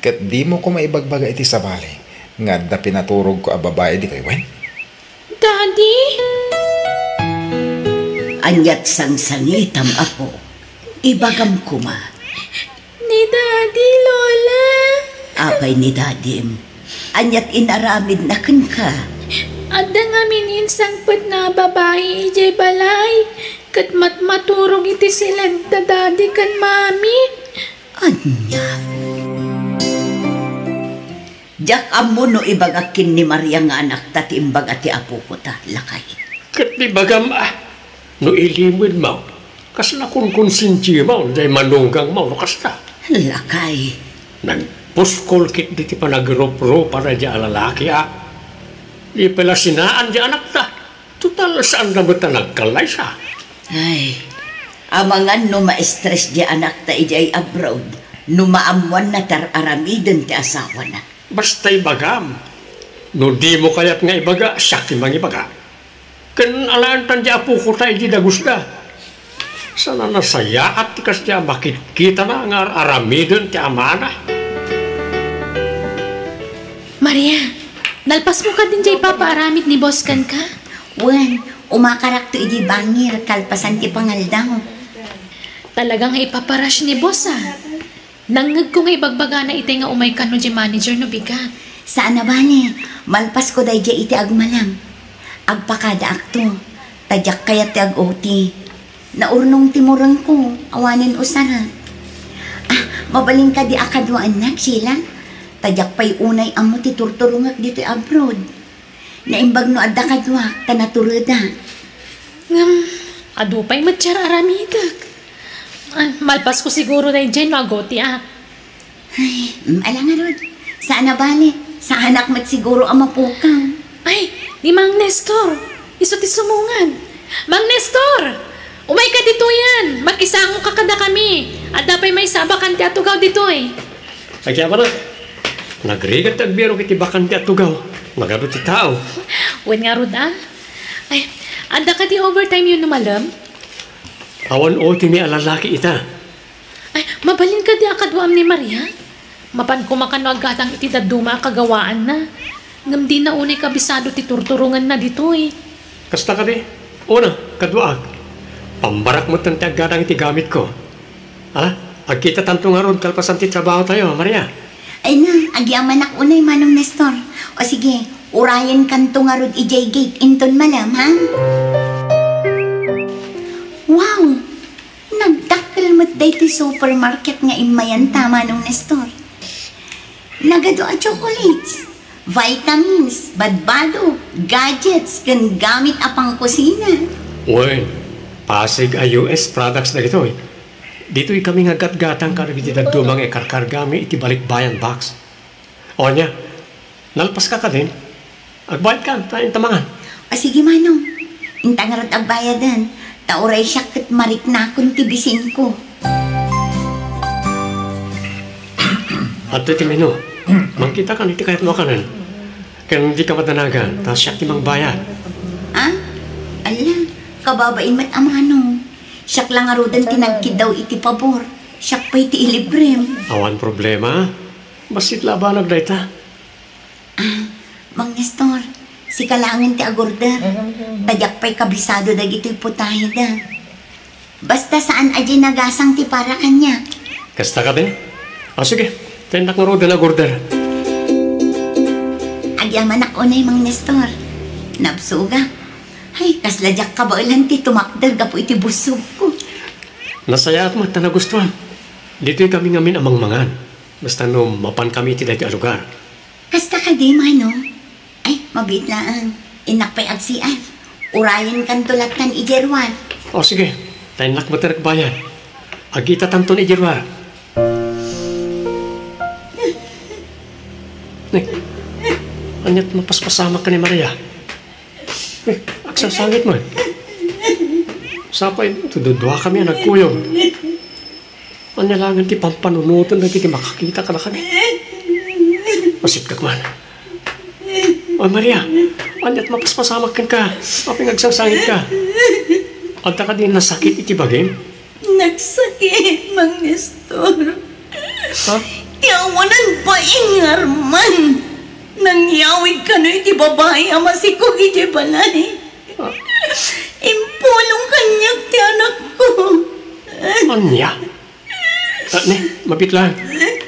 Ket dimo koma ibagbaga iti sabali nga adda pinaturogko a babai ditoy, wen? Daddy? Aniat sangsangitam, apo? Ibagam koma. Ni Daddy, Lola. Apay ni Dadim? Aniat inaramidna kenka? Adda ngamin insangpetna a babai idiay balay, ket matmaturog iti siled da Daddy ken Mami. Ania? Diak ammo no ibagak ken ni Maria nga anakta ti imbaga ti apokota, lakay. Ket ibagam a, no ilimedmo, kasla konkonsensiamo, diay manugangmo no kasta. Lakay. Nagpuskol ketdi ti panagruprupana diay a lalaki a. Di pay la sinaan diay anakta. Total, saanda met a nagkallaysa. Ay, amangan no ma-stress diay anakta idiay abroad, no maammoanna ti ar-aramiden ti asawana. Basta ibagam, no dimo kayat nga ibaga, siak ti mangibaga. Ken alaentan diay apokota idi dagusda. Saan a nasayaat ti kasdiay a makitkitana nga ar-aramiden ti amana. Maria, nalpasmo kadin diay ipapaaramid ni boss kenka? Wen, umakarakto idi bangir kalpasan ti pangaldaw. Talaga nga ipapa-rush ni boss, a. Nangngegko nga ibagbagana itay nga umay kano diay manager no bigat. Saan a bale, malpasko daydiay iti agmalem. Agpakadaakto, ta diak kayat ti ag-O T. Naurnong ti murengko, awanen usarek. Ah, mabalin kadi a kaduaennak, Sheila? Ta diak pay unay ammo ti turturongek ditoy abroad. Naimbag no adda kaduak, ta natureda. Ngem, adu pay met ti ar-aramidek. Ah, malpasko siguro daydiay no ag-O T ak. Ay, mm, ala ngarud. Saan a bale. Saanak met siguro a mapukaw. Ay, ni Mang Nestor. Isu ti sumungad. Mang Nestor! Umayka ditoyen. Makisangoka kadakami. Adda pay maysa a bakante a tugaw ditoy. Agyamanak. Nagrigat ti agbirok iti bakante a tugaw. Magadu ti tao. Wen ngarud, a. Ay, adda kadi overtime-yo no malem? Awan O T-mi a lalaki ita. Ay, mabalin kadi a kaduam ni Maria? Mapan koma kano aggadang iti dadduma a kagawaanna. Ngem dina unay kabisado ti turturongenna ditoy. Kasta kadi? Una, kaduaak. Pambarak metten ti aggadang iti gamitko. Ala, agkitatanto ngarud kalpasan ti trabahotayo, Maria. Ay na, Agyamanak unay, Manong Nestor. O sige, urayenkanto ngarud idiay gate inton malem, ha? Wow! Nagdakkel met daytoy supermarket nga immayanta, Manong Nestor. Nagadu a chocolates, vitamins, badbado, gadgets, ken gamit a pangkusina. Wen, Pasig a U S products dagitoy. Ditoy kami nga gatgatang kadagiti dadduma nga ikarkargami iti balikbayan box. O ania, nalpaska kadin? Agbayadkan, ta inta mangan. O sige, Manong. Inta ngarud agbayadan, ta uray siak ket mariknakon ti bisinko. Adtoy ti menu. Mangkitakan iti kayatmo a kanen. Ken dika madanagan, ta siak ti mangbayad. Ah? Ala, kababain met a Manong. Siak la ngaruden ti nagkiddaw iti pabor. Siak pay ti ilibrem. Awan problema. Bassit la a banag dayta. Ah, Mang Nestor, sika laengen ti agorder. Ta diak pay kabisado dagitoy putaheda. Basta saan a diay nagasang ti para kaniak. Kasta kadi? O sige, ta innak ngaruden agorder. Agyamanak unay, Mang Nestor. Nabsogak. Ay, kasla diak kabaelan ti tumakder gapu iti bussogko. Nasayaat met ta nagustuam. Ditoy kami ngamin a mangmangan. Basta no mapankami iti daytoy a lugar. Kasta kadi, Manong? Ay, mabiit laeng. Innak pay agsiar. Urayenkanto lattan idiay ruar. O, sige. Ta innak met agbayad. Agitatanton idiay ruar. Ne, ania't mapaspasamak ken ni Maria? Eh, agsasangit man. Sapay, duduakami a nagkuyog. Ania laengen ti pampanunoten dagiti makakita kadakami? Masikkak man. O Maria, ania't mapaspasamak kenka? Apay nga agsangsangitka? Adda kadi nasakit iti bagim? Nagsakit, Mang Nestor. Ha? Ti awanan bain nga Arman. Nangyawid kano iti babai a masikog iti balay. Ah. Impulong kaniak ti anakko. Ania? Ah, ne, mabiit laeng.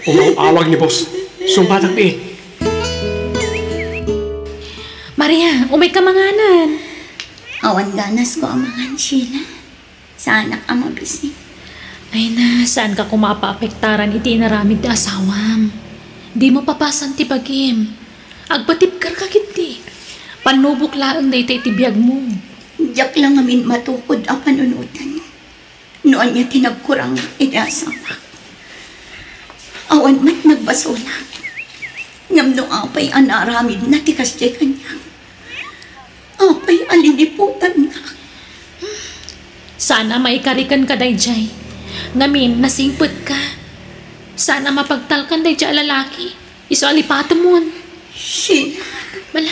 Umaw-awag ni boss. Sungbatak diay. Maria, umayka manganen. Awan ganasko a mangan, Sheila. Saanak a mabisin. Ay na, saanka koma a paapektaran iti inaramid ti asawam. Dimo papasan ti bagim. Agpatibkerka ketdi. Pannubok laeng dayta iti biagmo. Diak la ngamin matukod a panunoten no ania ti nagkurangak iti asawak. Awan met nagbasolak ngem no apay a naaramidna ti kasdiay kaniak. Apay a liniputannak? Saan a maikariken kadaydiay. Ngamin, nasingpetka. Saan a mapagtalkan daydiay a lalaki. Isu a lipatemon. Sheila. Bala,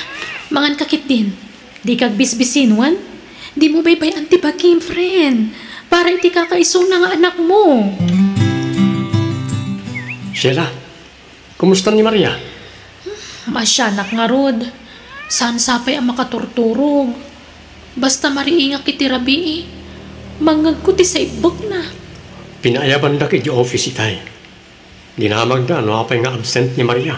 manganka ketdin. Dika agbisbisinwan. Dimo baybay-an ti bagim, friend. Para iti kakaisuna nga anakmo. Sheila, kumusta ni Maria? Maasianak ngarud. Saan sapay a makaturturog. Basta mariingak iti rabii, mangngegko ti saibbekna. Pinaayabandak idiay office itay. Dinamagda no apay nga absent ni Maria.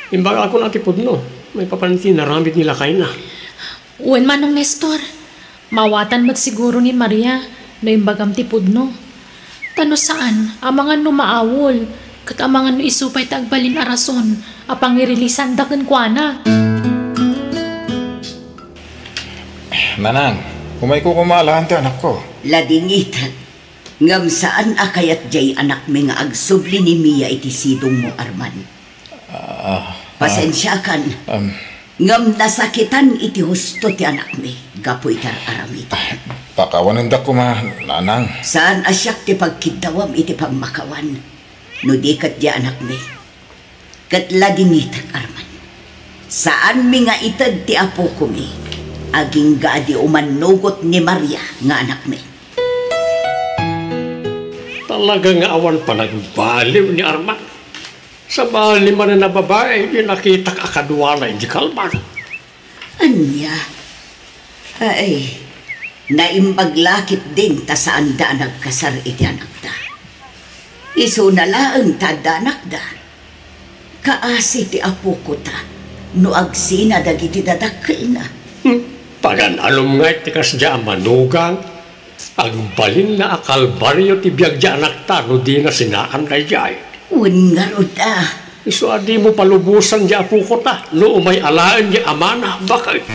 Imbagakon a ti pudno, maipapan iti inaramid ni lakayna. Wen, Manong Nestor, maawatan met siguro ni Maria no imbagam ti pudno. Ta no saan, amangan no maawol, ket amangan no isu pay ti agbalin a rason a pangirilisanda kenkuana. Nanang, umayko koma alaen ti anakko. Ladingitek, ngem saan a kayat diay anakmi nga agsubli ni Mia iti sidongmo, Arman. Ah, ah. Pasensiakan. Em. Ngem nasakitan iti husto ti anakmi gapu iti ar-aramidem. Ah, pakawanendak koma, nanang. Saan a siak ti pagkiddawam iti pagmakawan, no di ket diay anakmi. Ket ladingitek, Arman. Saanmi nga ited ti apokomi, agingga a di umannugot ni Maria nga anakmi. Talaga nga awan panagbaliw ni Arman. Sabali manen a babai, di nakitak a kaduana idiay kalman. Ania? Ay, naimbag la ketdin ta saanda a nagkasar iti anakda. Isuna laeng ta adda anakda. Kaasi ti apoko ta, no agsina dagiti dadakkelna. Hmm. Pagan-anom nga iti kasdiay a manugang, agbalinna a kalbario ti biag diay anakta no dina sinaan daydiay. Wen ngarud a. Isu a dimo palubosan diay apoko ta, no umay alaen diay amana, bakay.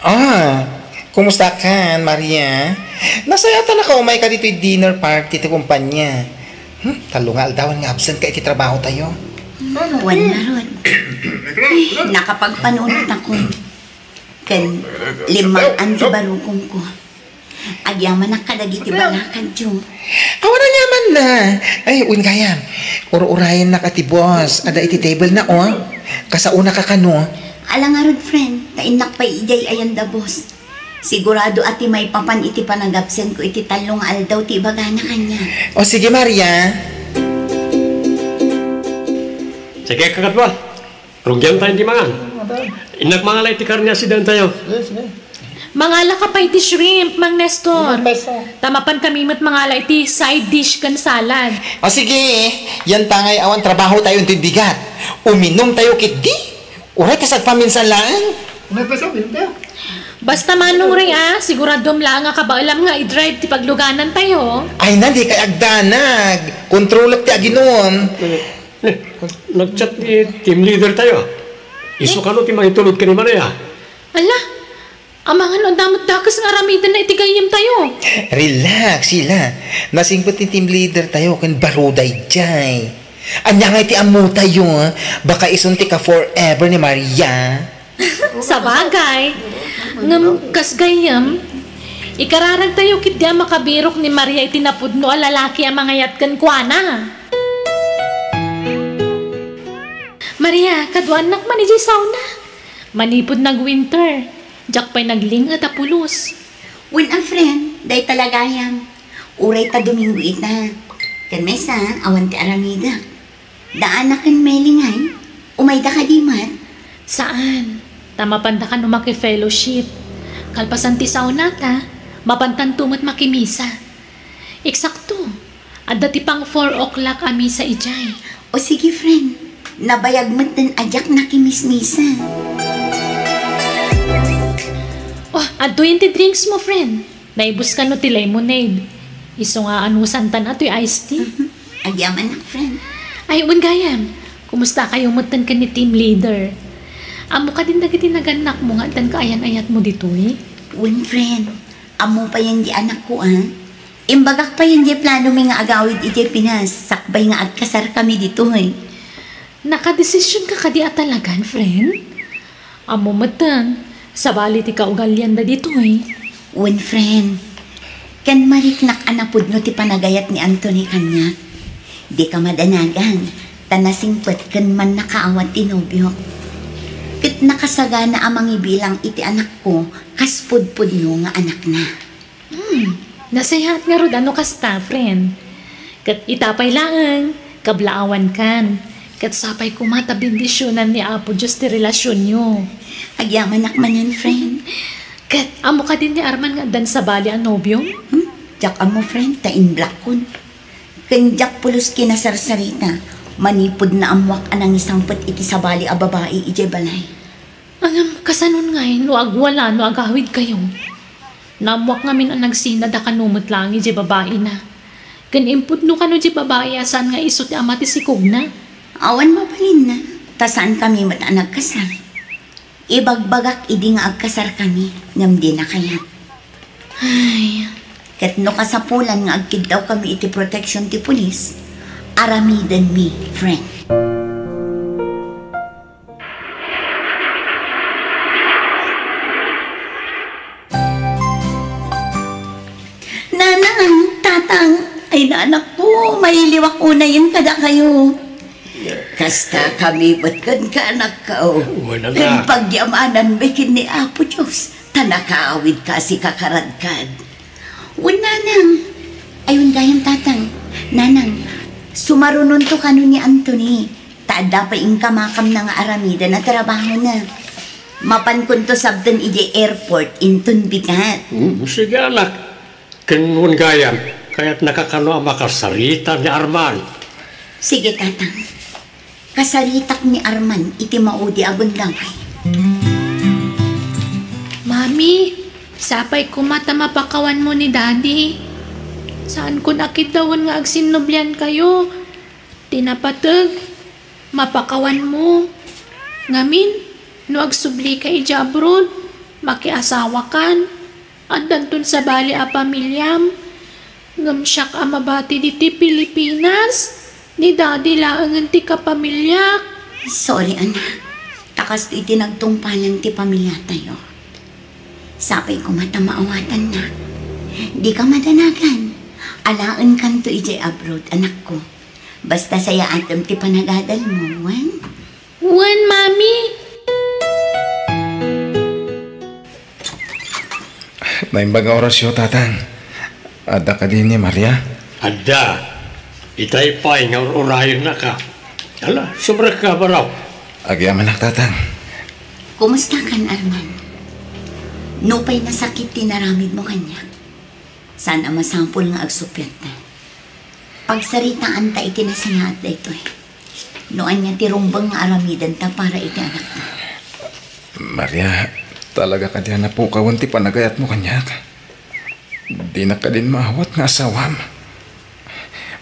Ah, kumusta kan, Maria? Nasayaat a nakaumayka ditoy dinner party ti kumpanya. Hmm, tallo nga aldawan nga absent ka iti trabaho tayo. Wen ngarud. Ay, nakapagpanunot ako. Ken limmang-an ti barukongko. Agyamanak kadagiti balakadyo. Awan aniamanna. Ay, wen gayam. Ur-urayennak a ti boss. Adda iti table na, oh. Kasaonaka kano. Ala ngarud, friend, ta innak pay idiay ayan da boss. Sigurado a ti maipapan iti panagabsentko iti tallo nga aldaw ti ibagana kaniak. O sige, Maria. Sige, kakadua. Rugyan tayo di mangan. Innak mangala iti karne a sidaentayo. Sige, sige. Mangalaka pay ti shrimp, Mang Nestor. Ano, Beso? Ta mapan kami met mangala iti side dish ken salad. O sige, yantangay awan trabaho tayo intoy bigat. Uminom tayo ketdi. Uray kasagpaminsan laeng. Ano, Beso? Uminom tayo. Basta Manong Ray, ah, siguradom laeng a kabaelam nga i-drive ti pagluganantayo. Ay na, dikay agdanag. Kontrolek ti aginom. Eh, nag-chat ni team leader tayo. Isu kano ti mangitulod ken ni Maria? Ala, amangan no adda met dakes nga aramidenna iti gayyemtayo. Relax, Sheila. Nasingpet ti team leader tayo ken baro daydiay. Ania nga iti ammotayo, ah? Baka isun ti ka-forever ni Maria. Sabagay. Ngem kas gayyem, ikararagtayo ketdi a makabirok ni Maria iti napudno a lalaki a mangayat kenkuana. Maria, kaduanak man idiay sauna. Manipud nag-winter, diak pay nagling-et a pulos. Wen a friend, dayta la gayam. Uray ta Domingo ita. Ken maysa, awan ti aramidek. Daana ken Meli ngay, umayda kadi met? Saan. Ta mapanda kano maki-fellowship. Kalpasan ti saunata, mapantanto met makimisa. Eksakto, adda ti pang four o'clock a misa idiay. O sige, friend. Nabayag met den a diak nakimismisa. Oh, adtoyen ti drinks mo, friend. Naibus kano ti lemonade. Isu nga anusantan a toy iced tea. Mhm. Agyamanak, friend. Ay, wen gayam. Kumusta kayo metten ken ni team leader? Ammo kadin dagiti nagannak mo nga addan kaayan-ayat mo ditoy? Wen, friend. Ammo payen di anakko, ah. Imbagak payen di plano mi nga agawid idiay Pinas, sakbay nga agkasar kami ditoy. Nakadesision ka kadi a talagan, friend? Ammo metten, sabali ti kaugalian da ditoy. Wen, friend. Ken mariknak a napudno ti panagayat ni Anthony kaniak. Dika madanagan, ta nasingpet ken mannakaawat ti nobiok. Ket nakasagana a mangibilang iti anakko kas pudpudno nga anakna. Hmm, nasayaat ngarud a no kasta, friend. Ket ita pay laeng, kablaawankan. Ket sapay koma ta bendisionan ni Apo Dios ti relasionyo. Agyamanak manen, friend. Ket ammo kadin ni Arman nga addan sabali a nobiom? Hmm? Diak ammo, friend, ta inblockon. Ken diak pulos kinasarsarita, manipud naammoak a nangisangpet iti sabali a babai idiay balay. Ngem, kasanon ngay no agwala no agawidkayo? Naammoak ngamin a nagsinada kano met laeng idiay babaina. Ken impudno kano diay babai a saan nga isu ti ama ti sikogna. Awan mabalinna, ta saankami met a nagkasar. Ibagbagak idi nga agkasarkami, ngem dina kayat. Ay. Ket no kasapulan nga agkiddawkami iti protection ti pulis, aramidenmi, friend. Nanang, tatang, ay nanakko, mailiwak unayen kadakayo. Kasta kami met kenka, anakko. Wen, anak. Ken pagyamananmi ken ni Apo Dios, ta nakaawidka a sika karadkad. Wen, nanang. Ay, wen gayam, tatang. Nanang, sumarunonto kano ni Anthony. Ta adda pay inkamakamna nga aramiden a trabahona. Mapankonto sabten idiay airport inton bigat. Hmm, sige, anak. Ken wen gayam, kayatnaka kano a makasarita ni Arman. Sige, Tatang. Kasaritak ni Arman iti maudi a gundaway. Mami, sapay koma ta mapakawanmo ni Daddy. Saankon a kiddawen nga agsinnubliankayo. Ti napateg, mapakawanmo. Ngamin, no agsublika idiay abroad, makiasawakan. Addanton sabali a pamiliam. Ngem siak a mabati ditoy Pilipinas, ni Daddy laengen ti kapamiliak. Sorry, anak. Ta kastoy ti nagtungpalan ti pamiliatayo. Sapay koma ta maawatannak. Dika madanagan. Alaenkanto idiay abroad, anakko. Basta sayaatem ti panagadalmo, wen? Wen, Mami. Naimbag nga orasyo, Tatang. Adda kadi ni Maria? Adda. Itay pay nga ur-urayennaka. Ala, sumrekka, baro. Agyamanak, Tatang. Kumustakan, Arman? Nupay nasakit ti naramidmo kaniak, saan a masapul nga agsuppiatta. Pagsaritaanta iti nasayaat daytoy. No ania ti rumbeng nga aramidenta para iti anakta. Maria, talaga kadi a napukawen ti panagayatmo kaniak? Dinak kadin maawat nga asawam.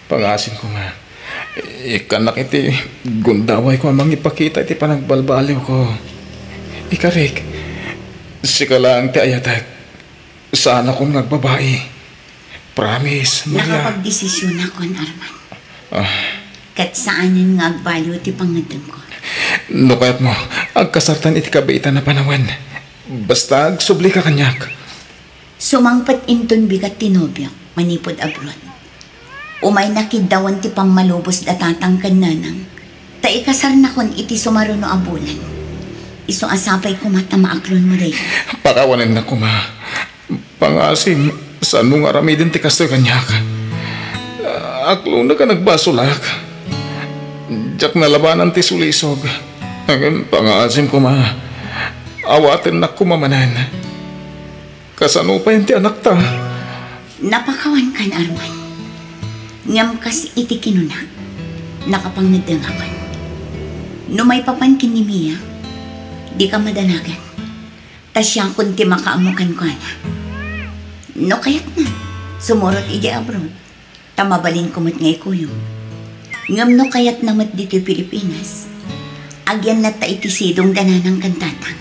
Pangaasim koma, ikkannak iti gundawayko a mangipakita iti panagbalbaliwko. Ikarik, sika laeng ti ayatek. Saanakon nga agbabai. Promise, Maria. Nakapagdesisionakon, Arman. Ah. Ket saanen nga agbaliw ti pangngeddengko. No kayatmo, agkasartan iti kabiitan a panawen. Basta agsublika kaniak. Sumangpet inton bigat ti nobiok manipud abroad. Umayna kiddawen ti pammalubos da tatang ken nanang, ta ikasarnakon iti sumaruno a bulan. Isu a sapay koma ta maaklonmo dayta. Pakawanennak koma. Pangaasim, saanmo nga aramiden ti kastoy kaniak. Aklonek a nagbasolak. Diak nalabanan ti sulisog. Ngem pangaasim koma, awatennak koma manen. Kasano pay ti anakta? Napakawankan, Arman. Ngem kas iti kinuna, nakapangngeddengakon. No maipapan ken ni Mia, dika madanagan. Ta siakon ti makaammo kenkuana. No kayatna, sumurot idiay abroad. Ta mabalinko met nga ikuyog. Ngem no kayatna met ditoy Pilipinas, agyan latta iti sidong da nanang ken tatang.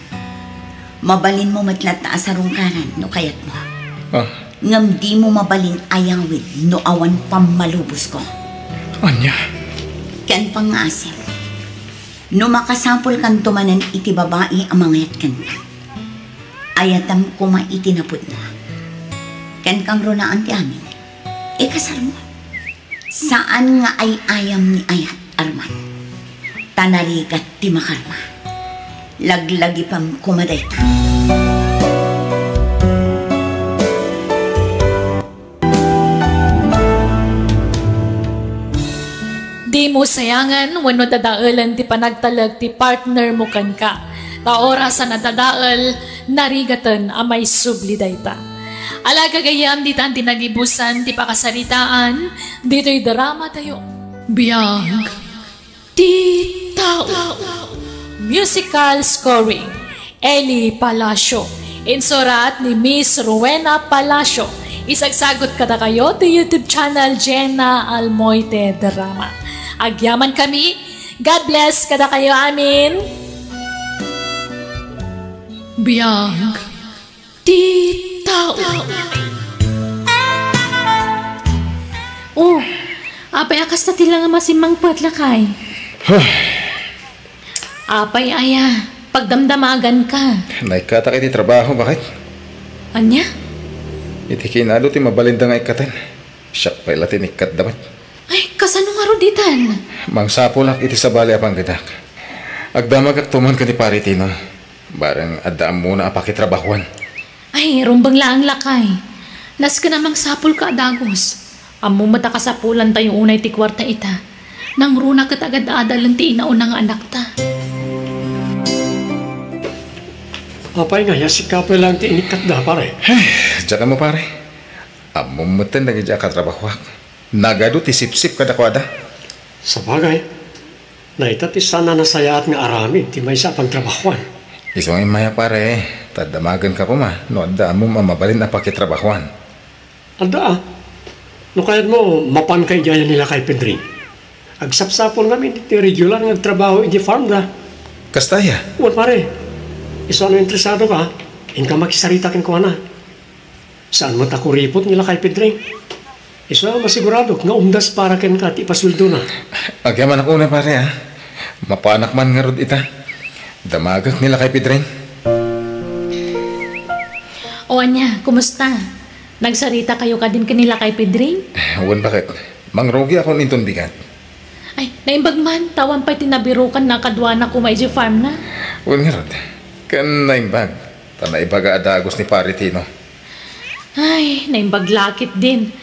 Mabalinmo met latta a sarungkaran no kayatmo. Ah. Ngem dimo mabalin ayawid no awan pammalubosko. Ania? Ken pangngaasim, no makasapulkanto manen iti babai a mangayat kenka, ayatem koma iti napudno. Ken kangrunaan ti amin. Ikasarmo. Saan nga ay-ayam ni ayat, Arman. Ta narigat ti makarma. Laglagipem koma dayta. Dimo sayangen wenno dadaelen ti panagtalek ti partner mo kenka. Ta oras a nadadael, narigaten a maisubli dayta. Ala, gagayyem, ditan ti nagibusan ti pakasaritaan ditoy drama tayo. Biag ti tao. Musical scoring, Eli Palacio. Insurat ni Miss Rowena Palacio. Isagsagut kadakayo ti YouTube channel Jenna Almoite Drama. Agyaman kami. God bless kadakayo amin. Biag ti tao. Oh, apay a kasta ti la nga masimmangpet, lakay? Apay aya, pagdamdamagan ka. Naikkatak iti trabaho, baket. Ania? Iti kinado ti mabalinda nga ikkaten. Siak pay la ti nikkatda met. Ay, kasano ngarud ditan? Mangsapulak iti sabali a panggedak. Agdamagakto man ken ni Pare Tino. Bareng adda ammona a pakitrabahuan. Ay, rumbeng laeng, lakay. Nasken a mangsapulka a dagus. Ammom met a kasapulantayo unay ti kuarta ita. Nangruna ket agad-adalen ti inauna nga anakta. Apay nga, ya sika pay laeng ti inikkatda, pare? Ay, diak ammo, pare. Ammom metten dagiti a katrabahuak. Nagadu ti sipsip kadakuada. Sabagay, dayta ti saan a nasayaat nga aramid ti maysa a pantrabahoan. Isu nga immayak, pare, ta damagenka koma no adda ammom a mabalin a pakitrabahoan. Adda, a. No kayatmo, mapanka idiay a ni Lakay Pedring. Agsapsapul ngamin ti regular nga agtrabaho iti farm da. Kasta aya? Wen, pare. Isu a no interesadoka, inka makisarita kenkuana. Saan met a kuripot ni Lakay Pedring. Isu a masiguradok nga umdas para kenka ti ipasueldona. Agyamanak unay, pare, a. Mapanak man ngarud ita. Damagek ni Lakay Pedring. O ania, kumusta? Nagsaritakayo kadin ken ni Lakay Pedring? Wen, baket. Mangrugiakon inton bigat. Ay, naimbag man, ta awan pay ti nabirukanna kaduana koma idiay farmna. Wen ngarud, ken naimbag, ta naibaga a dagus ni Pare Tino. Ay, naimbag la ketdin.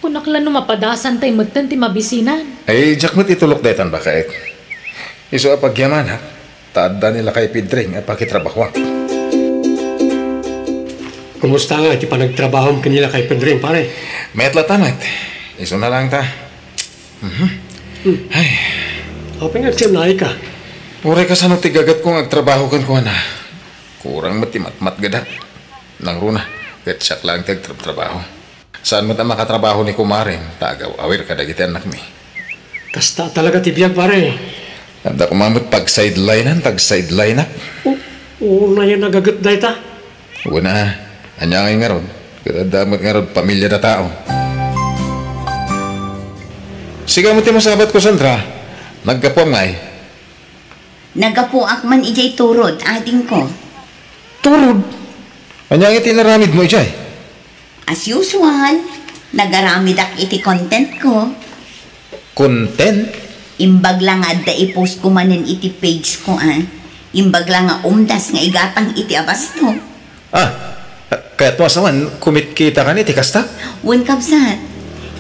Kunak la no mapadasantay metten ti mabisinan. Ay, diak met itulok daytan, baket. Isu a pagyamanak, ta adda ni Lakay Pedring a pakitrabahoak. Kumusta nga iti panagtrabahom ken ni Lakay Pedring, pare? Mayat latta met. Isuna laeng ta. Mhm. Hmm. Ay. Apay nga agsinnayka? Uray kasano ti gagetko nga agtrabaho kenkuana. Kurang met ti matmatgedak. Nangruna, ket siak laeng ti agtrabtrabaho. Saan met a makatrabaho ni kumarem, ta agaw-awir kadagiti annakmi. Kasta talaga ti biag, pare. Adda koma met pagsideline-an, tagsideline-ak. O, unayen a gaget dayta. Wen a, ania ngay ngarud? Ket adda met ngarud pamiliada tao. Sika met ti masabatko, Sandra. Naggapuam ngay? Naggapuak man idiay turod, adingko. Turod? Ania ngay ti inaramidmo idiay? As usual, nagaramidak iti contentko. Content? Imbag la nga adda i-post ko manen iti page ko, a. Imbag la nga umdas nga igatang iti abasto. Ah, kayatmo a sawen, kumitkitakan iti kasta? Wen, kabsat.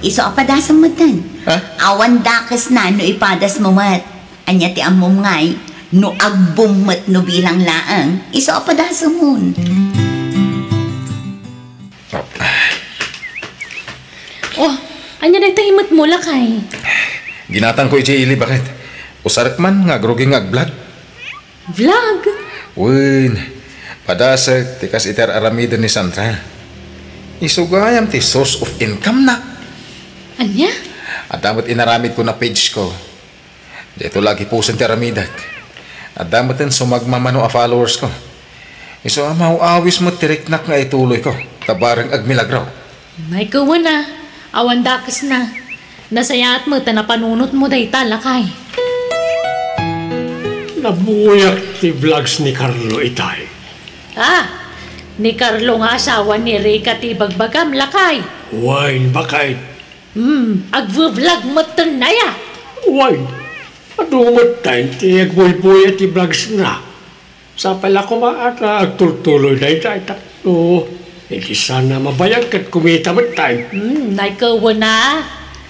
Isu a padasem metten. Ha? Awan dakesna no ipadasmo met. Ania ti ammom ngay, no agbom met no bilang laeng, isu a padasemon. Oh, ania dayta imetmo, lakay? Ginatangko idiay ili, baket. Usarek man nga agrugi nga ag-vlog. Vlog? Wen, padasek ti kas iti ar-aramiden ni Sandra. Isu gayam ti source of income na. Ania? Adda met inaramidko a page ko. Daytoy la agipusen ti aramidek. Adda metten sumagmamano a followers ko. Isu a maw-awis met ti riknak nga ituloyko, ta bareng agmilagro. Nay, wen a, awan dakesna. Nasayaat met ta napanunotmo dayta, lakay. Nabuyak ti vlogs ni Carlo itay. Ah, ni Carlo nga asawa ni Rica ti ibagbagam, lakay. Wen, baket. Hmm, agvi-vlog metten aya. Wen, adu metten ti agbuybuya ti vlogsna. Sapay la koma a ta agtultuloy dayta tapno iti saan a mabayag ket kumita metten. Hmm, nay, wen a.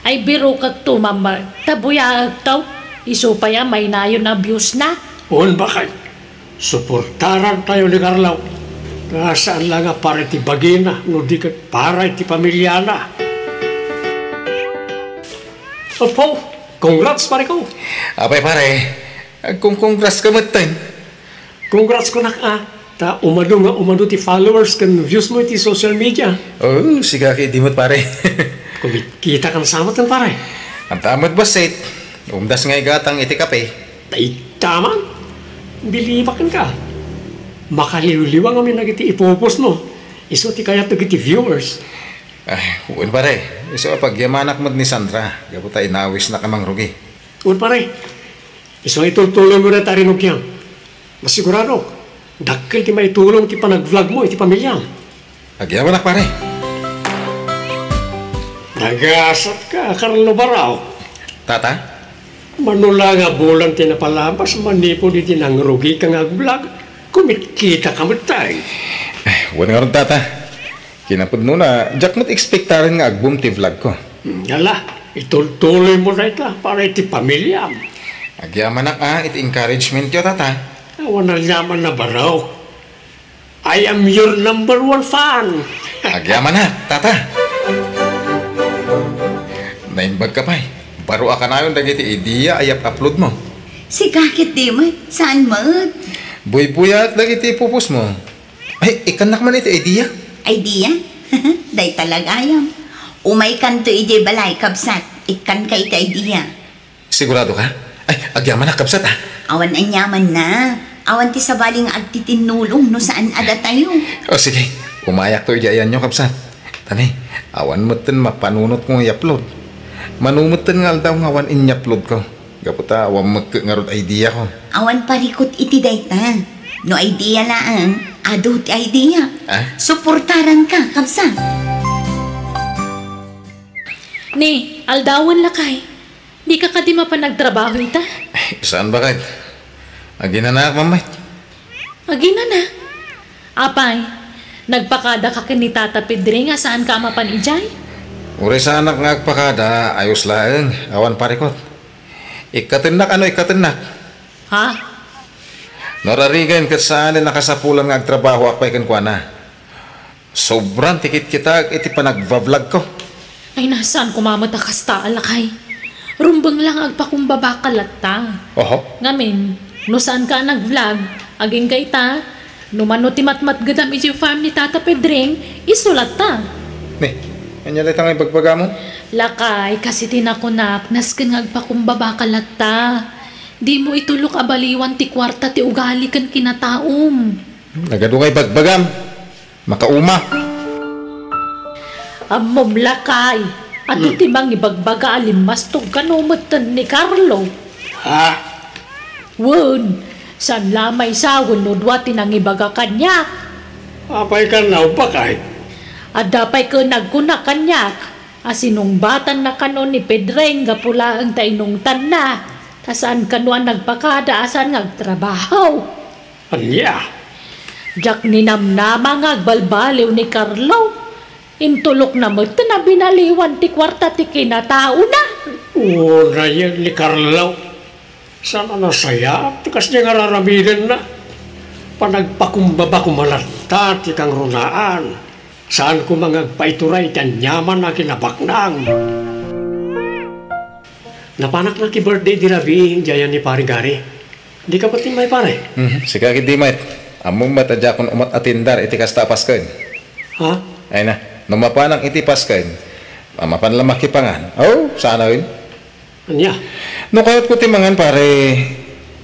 Ay, birokekto, mamma, ta buyaekto. Isu pay a maynayon a viewsna. Wen, baket. Suportarantayo ni Carlo. Ta saan la nga para iti bagina, no di ket para iti pamiliana. Apo, congrats, pare ko. Apay, pare, agkong-congrats ka metten. Congrats ko nak, a. Ta umadu nga umadu ti followers ken views mo iti social media. Oh, sika ket di met, pare. Kumitkita kan sa met, pare. Anta met bassit. Umdas nga igatang iti kape. Dayta man. Bilibak kenka. Makaliwliwa ngamin dagiti ipupos mo. Isu ti kayat dagiti viewers. Ay, wen, pare. Isu a pagyamanak met ni Sandra. Gapu ta inawisnak a mangrugi. Wen, pare. Isu a itultuloy mo dayta a rinugiam. Masiguradok, dakkel ti maitulong ti panag-vlog mo iti pamiliam. Agyamanak, pare. Nagasat ka, Carlo Barao. Tata? Mano la nga bulan ti napalabas manipud iti nangrugika nga ag-vlog, kumitkita ka met, tay. Eh, wen ngarud, tata. Kinapudnona, diak met expectaren nga agbom ti vlog ko. Hmm, ala, itultuloy mo dayta para iti pamiliam. Agyamanak a iti encouragement yo, tata. Awan a niaman a barok. I am your number one fan. Agyamanak, tata. Naimbag ka pay. Baro a kanayon dagiti idea a yap-upload mo. Sika ketdi met, saan met? Buybuyaat dagiti pupos mo. Ay, ikkannak man iti idea. Idea? Dayta la gayam. Umaykanto idiay balay, kabsat. Ikkanka iti idea. Sigurado ka? Ay, agyamanak, kabsat, ah. Awan anyamanna. Awan ti sabali nga agtitinnulong no saan a datayo. O, sige. Umayakto idiay ayanyo, kabsat. Tani, awan metten mapanunotko nga i-upload. Mano metten nga aldaw nga awan inya-uploadko. Gapu ta awan mekke ngarud ideako. Awan parikut iti dayta. No idea laeng, adu ti idea. Ah? Suportaranka, kabsat. Ni, aldawen lakay. Dika kadi mapan agtrabaho ita? Ay, saan baket? Aginanaak man met. Aginana? Apay, nagpakadaka ken ni Tata Pedring a saanka a mapan idiay? Uray saanak nga agpakada, ayos laeng, awan parikut. Ikkatennak, ano ikkatennak? Ha? No rarigen ket saanen a kasapulan nga agtrabahoak pay kenkuana. Sobran ti kitkitaek iti panagbablogko. Ay, na, saan koma met a kasta, lakay. Rumbeng la nga agpakumbabaka latta. Oho. Ngamin, no saanka a nag-vlog, agingga ita, no mano ti matmatgedam iti farm ni Tata Pedring, isu latta. Ni, ania dayta nga ibagbagam? Lakay, kas iti nakunak, nasken nga agpakumbabaka latta. Dimo itulok a baliwan ti kuarta ti ugali ken kinataom. Nagadu nga ibagbagam. Makauma. Ammom, lakay, adu Hmm. ti mangibagbaga a limmastog kano metten ni Carlo. Ha? Wen, saan la maysa wenno dua ti nangibaga kaniak. Apay kan naubak ay? Adda pay ken nagkuna kaniak a sinungbatanna kano ni Pedring gapu laeng ta inungtanna, ta saan kano a nagpakada a saan nga agtrabaho. Ania? Diak ninamnama nga agbalbaliw ni Carlo. Intulokna metten a binaliwan ti kuarta ti kinataona. Unayen ni Carlo. Saan a nasayaat ti kasdiay nga raramidenna. Panagpakumbaba koma latta ti kangrunaan. Saan koma nga agpaituray ti aniaman a kinabaknang. Napanak nga ki-birthday idi rabii, diayan ni Pare Gary. Dika met immay, pare? Mhm. Sika ketdi met. Ammom met a diakon umat atindar iti kasta a Pasken. Ha? Ay na, no mapanak iti Pasken, a, mapan la makipangan. Oh, sanaen. Ania? No kayatko ti mangan, pare,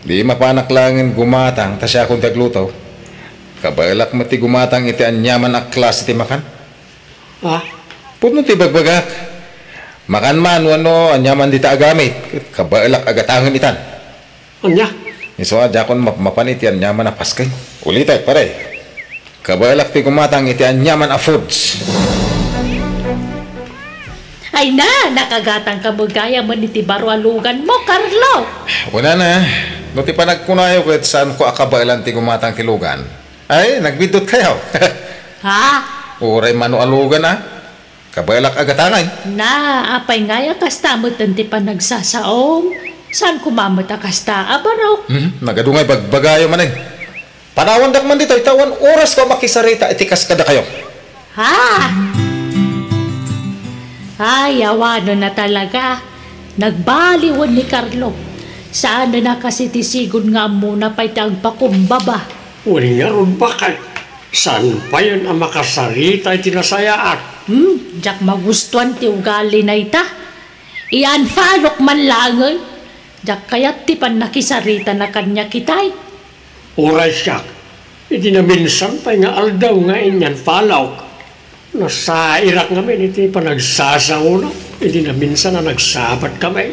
di mapanak laengen gumatang ta siakon ti agluto. Kabaelak met ti gumatang iti aniaman a klase ti makan. Ha? Pudno ti bagbagak. Makan man wenno aniaman dita a gamit, ket kabaelak a gatangen itan. Ania? Isu a diakon mapmapan iti aniaman a Pasken. Ulitek, pare. Kabaelak ti gumatang iti aniaman a foods. Ay na, nakagatangka met gayamen iti baro a luganmo, Carlo. Kunana, no ti panagkunayo ket saanko a kabaelan ti gumatang ti lugan. Ay, nagbiddutkayo. Ha? Uray mano a lugan, a. Kabaelak a gatangen. Na, apay ngay a kasta metten ti panagsasaom? Saan koma met a kasta a barok? Mhm, nagadu nga ibagbagayo manen. Panawandak man ditoy, ta awan orasko a makisarita iti kas kadakayo. Ha? Ay, awanen a talaga. Nagbaliwen ni Carlo. Saanen a kasitisigon nga ammona pay ti agpakumbaba. Wen ngarud, baket, saan payen a makasarita iti nasayaat? Hmm, diak magustuan ti ugalina ita. I-unfollowk man laengen. Diak kayat ti pannakisaritana kaniak itay. Uray siak, idi naminsan pay nga aldaw nga in-unfollowk, nasairak ngamin iti panagsasaona idi naminsan a nagsabatkami.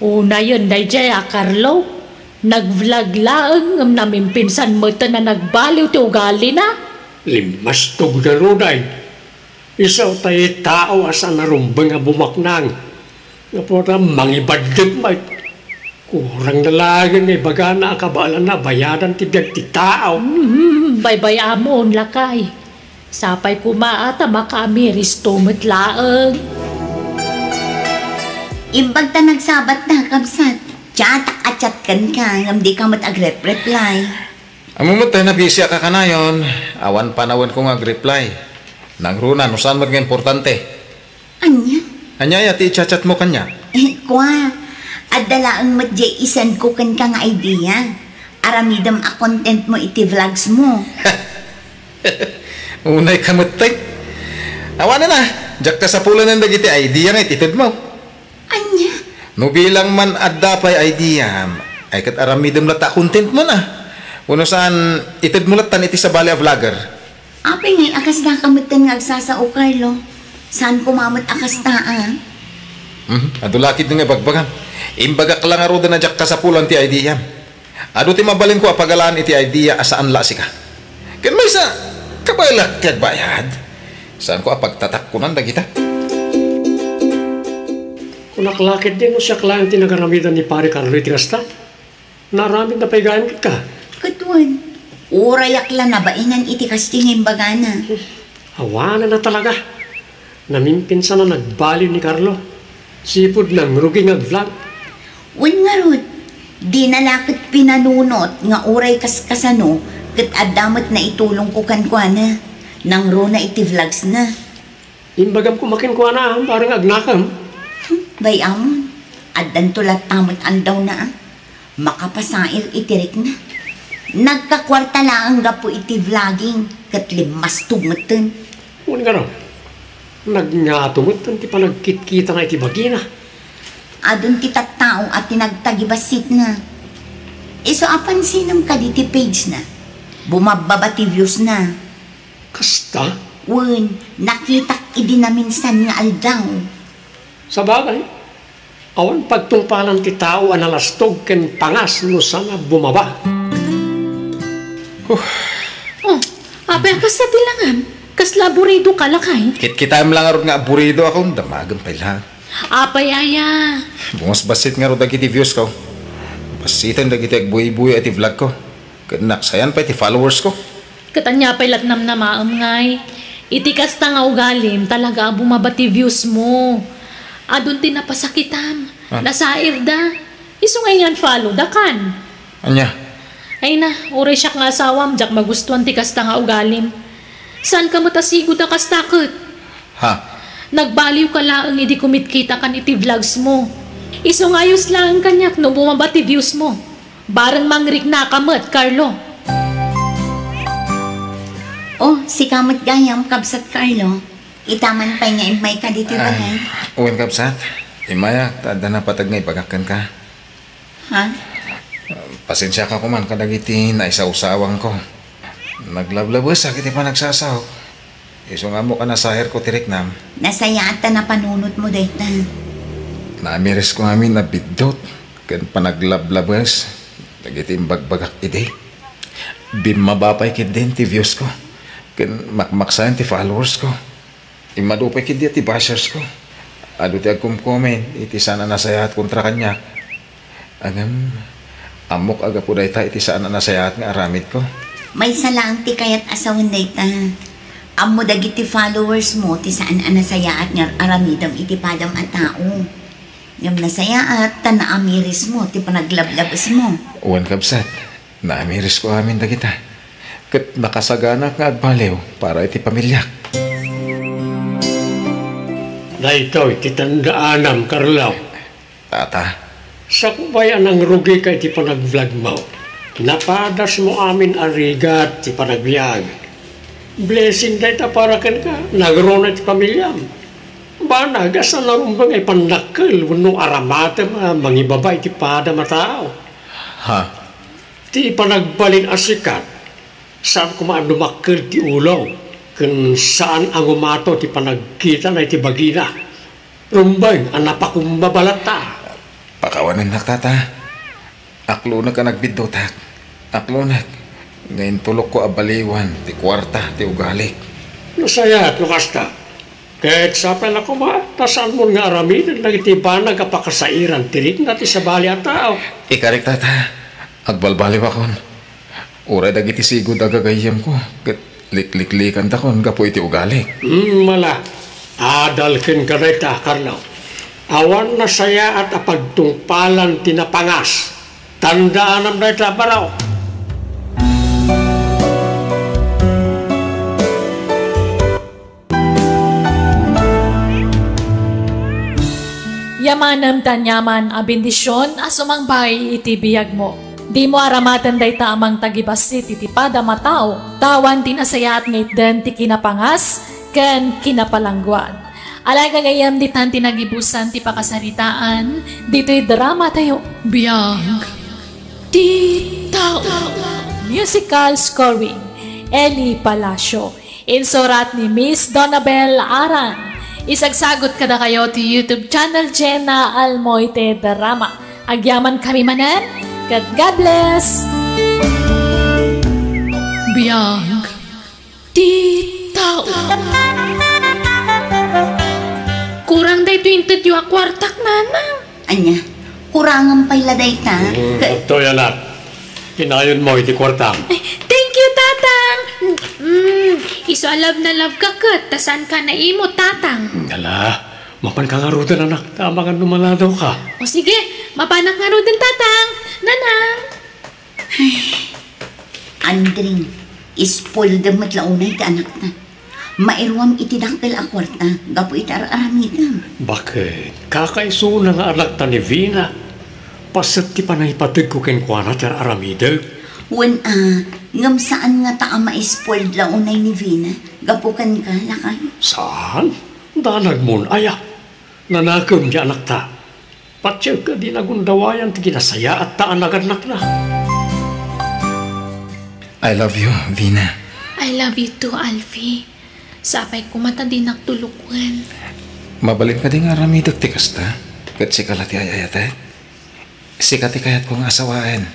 Unayen daydiay a Carlo, nag-vlog laeng ngem namimpinsan metten a nagbaliw ti ugalina. Limmastog ngaruden. Isu tay tao a saan a rumbeng a bumaknang. Gapu ta mangibaddeg met. Kurang na laeng nga ibagana a kabaelanna a bayadan ti biag ti tao. Hmm, baybay-amon, lakay. Sapay koma a ta makaamiristo met laeng. Imbag ta nagsabatda, kabsat. Chat a chat kenka, ngem dika met agrep-reply. Ammom met ta nabisiak a kanayon, awan panawenko nga agreply. Nangruna no saan met nga importante. Ania? Ania aya ti i-chat-chatmo kaniak? Kua, adda laeng met diay isend ko kenka nga idea. Aramidem a content mo iti vlogs mo. Unay ka met, tay. Awanen a, diak kasapulan dagiti idea nga ititedmo. Ania? No bilang man adda pay idea, ay ket aramidem latta a content mo na. Wenno saan, itedmo lattan iti sabali a vlogger. Apay ngay a kasdaka metten nga agsasao, Carlo? Saan koma met a kasta, a? Mhm, adu la ketdi nga ibagbagam. Imbagak la ngaruden a diak kasapulan ti idea. Adu ti mabalinko a pagalaan iti idea a saan la a sika. Ken maysa, kabaelak ti agbayad. Saanko a pagtatakkonan dagita. Kunak la ketdi no siak laeng ti nagaramidan ni Pare Carlo iti kasta. Naaramidna pay gayam kenka. Ket wen, urayak la nabainan iti kasta nga imbagana. Awanen a talaga. Namimpinsan a nagbaliw ni Carlo. Sipud nangrugi nga agvlog. Wen ngarud, dina la ket pinanunot nga uray kaskasano ket adda met naitulongko kenkuana. Nangruna iti vlogsna. Imbagam koma kenkuana, bareng agnakem. Hmm, bay-amon. Addanto latta met andawna, a. Makapasair iti rikna. Nagkakuarta laeng gapu iti vlogging ket limmastog metten. Wen ngarud, nagngato metten ti panagkitkitana iti bagina. Adun ti tattao a tinagtagibasitna. Isu a pansinem kadi ti page na. Bumabbaba ti views na. Kasta? Wen, nakitak idi naminsan nga aldaw. Sabagay, awan pagtungpalan ti tao a nalastog ken pangas no saan a bumaba. Huh. Oh, apay a kasta ti langam? Kasla aburido ka lakay? Kitkitaem la ngarud nga aburido ako, damagem pay la. Apay aya? Bumas bassit ngarud dagiti views ko. Bassiten dagiti agbuybuy iti vlog ko. Ket naksayan pay ti followers ko. Ket ania pay lat namnamaem ngay? Iti kasta nga ugalim, talaga a bumaba ti views mo. Adun ti napasakitam. Ah. Nasairda. Isu nga i-unfollow da kan. Ania? Ay na, uray siak nga asawam, diak magustuan ti kasta nga ugalim. Saan ka met a sigud a kasta ket? Ha? Nagbaliw ka laeng idi kumitkita kan iti vlogs mo. Isu nga ayos laeng kaniak no bumaba ti views mo. Bareng mangrikna ka met, Carlo. Oh, sika met gayam, Kabsat Carlo. Ita man pay nga immayka ditoy balay. Wen, Kabsat. Immayak, ta adda napateg nga ibagak kenka. Ha? Pasensiaka koman kadagiti naisawsawangko. Naglablabesak iti panagsasaok. Isu nga ammok a nasairko ti riknam. Nasayaat ta napanunotmo dayta. Naamirisko amin a biddut ken panaglablabes dagiti imbagbagak idi. Bimmaba pay ketdin ti views ko ken makmaksayan ti followers ko. Immadu pay ketdi ti bashers ko. Adu ti agkomkomen iti saan a nasayaat kontra kaniak. Ngem, ammok a gapu dayta iti saan a nasayaat nga aramidko. Maysa laeng ti kayat a sawen dayta. Ammo dagiti followers mo ti saan a nasayaat nga aramidem iti padam a tao. Ngem nasayaat ta naamirismo ti panaglablabesmo. Wen, kabsat, naamirisko amin dagita. Ket nakasaganak nga agbaliw para iti pamiliak. Daytoy ti tandaanam, Carlo. Tata. Sakbay a nangrugika iti panagvlogmo, napadasmo amin a rigat ti panagbiag. Blessing dayta para kenka, nagruna iti pamiliam. Banag a saan a rumbeng a ipannakkel wenno aramatem a mangibaba iti padam a tao. Ha? Ti ipanagbalin a sikat, saan koma a dumakkel ti ulo, ken saan a ngumato ti panagkitana iti bagina. Rumbeng a napakumbaba latta. Pakawanennak, tata. Aklonek a nagbiddutak. Aklonek nga intulokko a baliwan ti kuarta ti ugalik. Nasayaat no kasta. Ket sapay la koma ta saanmon nga aramiden dagiti banag a pakasairan ti rikna ti sabali a tao. Ikarik, tata. Agbalbaliwakon. Uray dagiti sigud a gagayyemko ket likliklikantakon gapu iti ugalik. Hmm, mala. Adal kenka dayta, Carlo. Awan nasayaat a pagtungpalan ti napangas. Tandaanam dayta, baro. Ya Anem ti aniaman a bendision a sumangbay iti biagmo. Dimo aramaten dayta a mangtagibassit iti padam a tao, ta awan ti nasayaat nga itden ti kinapangas ken kinapalangguad. Alay gagayyem, ditan ti nagibusan ti pakasaritaan ditoy drama tayo. Biag ti tao. Musical scoring, Eli Palacio. Insurat ni Miss Donabel Aran. Isagsagot kadakayo ti YouTube channel Jenna Almoite Drama. Agyaman kami manen, ket God bless! Biag ti tao. Kurang daytoy intedyo a kuartak, nanang. Ania, kurangan pay la dayta? Mm, Ka- adtoy, anak. Inayonmo iti kuartam. Ay, thank you, Tatang. Mm, isu a love na love ka ket, ta saanka naimot, Tatang. Ala, mapanka ngaruden, anak, ta amangan no maladawka. O sige, mapanak ngaruden, Tatang. Nanang. Andring, spoiled met la unay ti anakna. Mairuam iti dakkel a kuarta gapu iti ar-aramidem. Baket, kakaisuna nga anakta ni Vina. Paset ti panangipategko kenkuana ti ar-aramidek. Wen a, ngem saan ngata a ma-spoiled la unay ni Vina gapu kenka, lakay? Saan? Danagmon aya. Nanakem ti anakta. Patiek a di nagundawayan ti kinasayaatta a nagannakna. I love you, Vina. I love you too, Alfie. Sapay koma ta dinak tulukwen. Mabalin kadi nga aramidek ti kasta? Ket sika la ti ay-ayatek? Sika ti kayatko nga asawaen.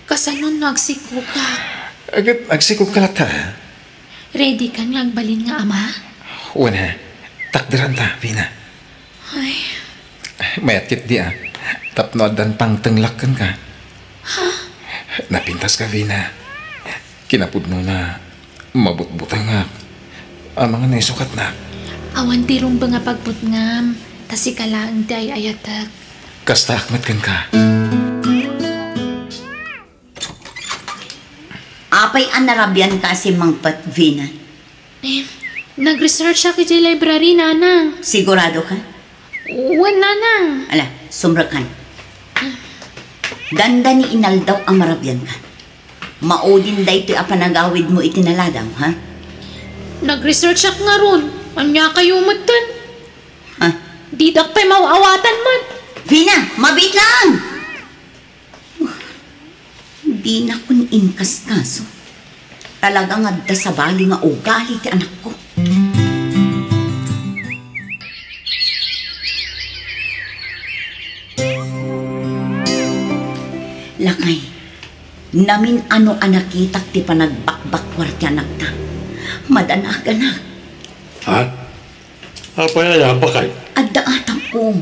Kasano no agsikogak? Ket agsikogka latta, a? Ready kan nga agbalin nga ama? Wen, a. Takderanta, Vina. Ay. Mayat ketdi, a. Tapno addan pangtenglak kenka. Ha? Napintaska, Vina. Kinapudnona, mabutbutengak. Amangan no isukatnak. Awan ti rumbeng a pagbutngam, ta sika laeng ti ay-ayatek. Kastaak met kenka. Apay a narabianka a simmangpet, Vina? Eh, nag-researchak iti library, Nanang. Siguradoka? Wen, Nanang. Ala, sumrekkan. Dandani inaldaw a marabianka. Maudin daytoy a panagawidmo iti naladaw, ha? Nag-researchak ngarud. Ania kayo metten? Ha? Didak pay maaw-awatan met. Vina, mabiit lang! Dinakon inkaskaso. Talaga nga adda sabali nga ugali ti anakko. Lakay, namin-ano a nakitak ti panagbakbakkuar ti anakta. Madanaganak. Ha? Apay aya, baket? Adda atapko.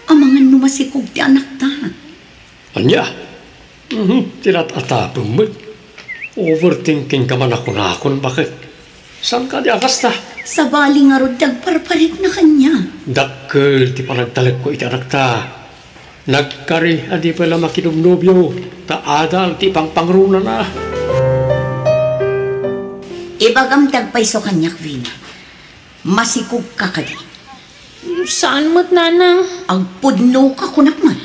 Amangan no masikog ti anakta. Ania? Mhm, ti lat-atapem met. Overthinking ka man a kunakon, baket? Saan kadi a kasta? Sabali ngarud ti agparparikna kaniak. Dakkel ti panagtalekko iti anakta. Nagkari a di pay la makinobnobio, ta adal ti ipangpangrunana. Ibagam ti agpayso kaniak, Vina. Masikogka kadi? Saan met, Nanang. Agpudnoka, kunak man.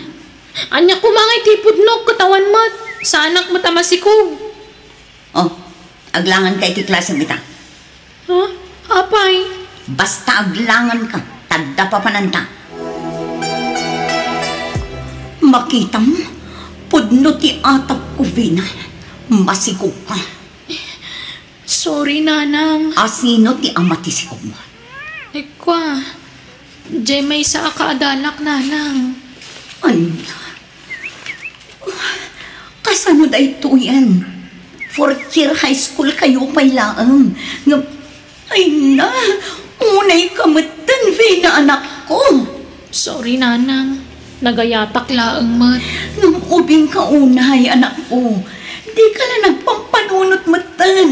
Ania koma nga iti pudnok ket awan met? Saanak met a masikog. Oh, aglanganka iti klasem ita. Ha? Apay? Basta aglanganka, ta adda papananta. Makitam, pudno ti atapko, Vina. Masikogka. Sorry, Nanang. A sino ti ama ti sikogmo? Ay, kua, diay maysa a kaadalak, Nanang. Ania? Kasano daytoyen? Fourth year high school kayo pay laeng. Ngem, ay na, unayka metten, Vina, anakko. Sorry, Nanang. Nagayatak laeng met. Ngem ubingka unay, anakko. Dika la nagpampanunot metten.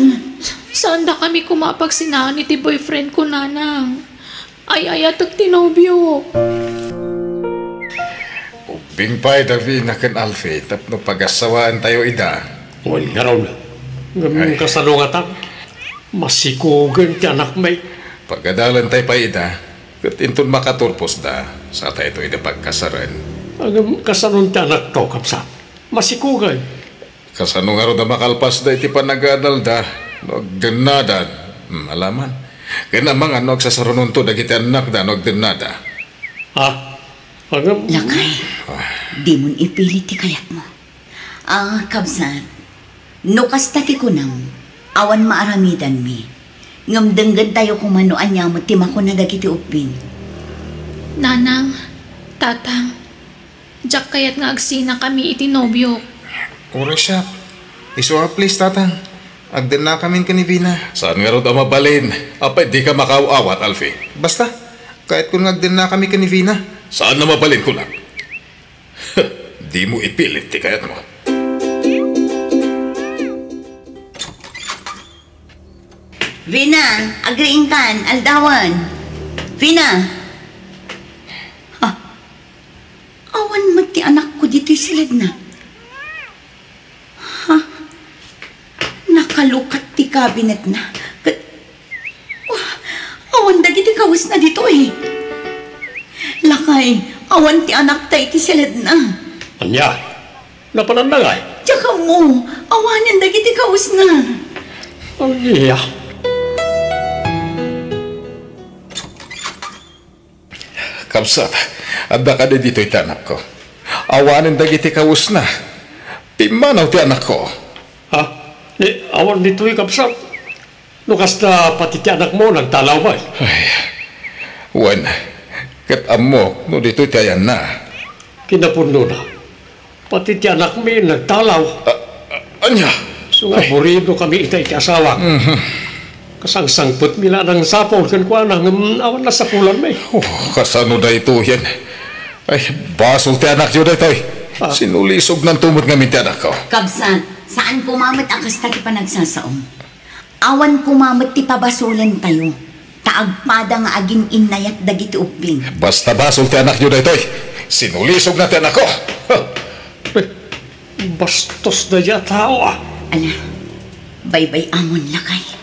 Saandakami koma a pagsinaan iti boyfriend ko, Nanang. Ay-ayatek ti nobio. Ubbing pay da Vina ken Alfie tapno pagassawaentayo ida. Wen ngarud. Ngem Ay. Kasano ngata? Masikogen ti anakmi. Pagadalentayo pay ida, ket inton makaturposda, Sa tayo iti pagkasaren. Agam, kasanon ti anakko, kabsat? Masikugay. Kasano ngarud a makalpasda iti panagadalda no agdennadan? Hmm, alaman. Ken amangan no agsasarunonto dagiti annakda no agdennada. Ha? Agam. Lakay, ah, dimon ipilit ti kayatmo. Ah, kabsat, no kasta ti kunam, awan maaramidanmi. Ngem denggentayo koma no ania met ti makuna dagiti ubbing. Nanang, Tatang, diak kayat nga agsinakami iti nobiok. Uray siak. Isu a, please, Tatang. Agdennakamin ken ni Vina. Saan ngarud a mabalin? Apay, dika makaaw-awat, Alfie? Basta, kayatkon nga agdennakami ken ni Vina. Saan a mabalin, kunak? Dimo ipilit ti kayatmo. Vina, agriingkan, aldawan. Vina! Ha? Awan met ti anakko ditoy siledna. Ha? Nakalukat ti kabinetna. Ket, wah, awan dagiti kawesna ditoy. Lakay, awan ti anakta iti siledna. Ania? Napananna ngay? Diak ammo, awanen dagiti kawesna. Ania? Kabsat, adda kadi ditoy ti anakko? Awanen dagiti kawesna. Pimmanaw ti anakko. Ha? Ni, awan ditoy, kabsat. No kasta, pati ti anakmo nagtalaw met. Ay, wen, ket ammok no ditoy ti ayanna. Kinapudnona, pati ti anakmi nagtalaw. A-, a-, ania? Isu nga, ay, aburridokami ita iti asawak. Mhm. Kasangsangpetmi la a nangsapul kenkuana, ngem awan nasapulanmi. Oh, kasano daytoyen? Ay, basol ti anakyo daytoy. Ah. Sinulisognan to met ngamin ti anakko. Kabsat, saan koma met a kasta ti panagsasaom. Awan koma met ti pabasolentayo, ta agpada nga agin-innayat dagiti ubbing. Basta basol ti anakyo daytoy. Sinulisogna ti anakko. Huh. Eh, bastos daydiay a tao, ah. Ala, baybay-amon, lakay.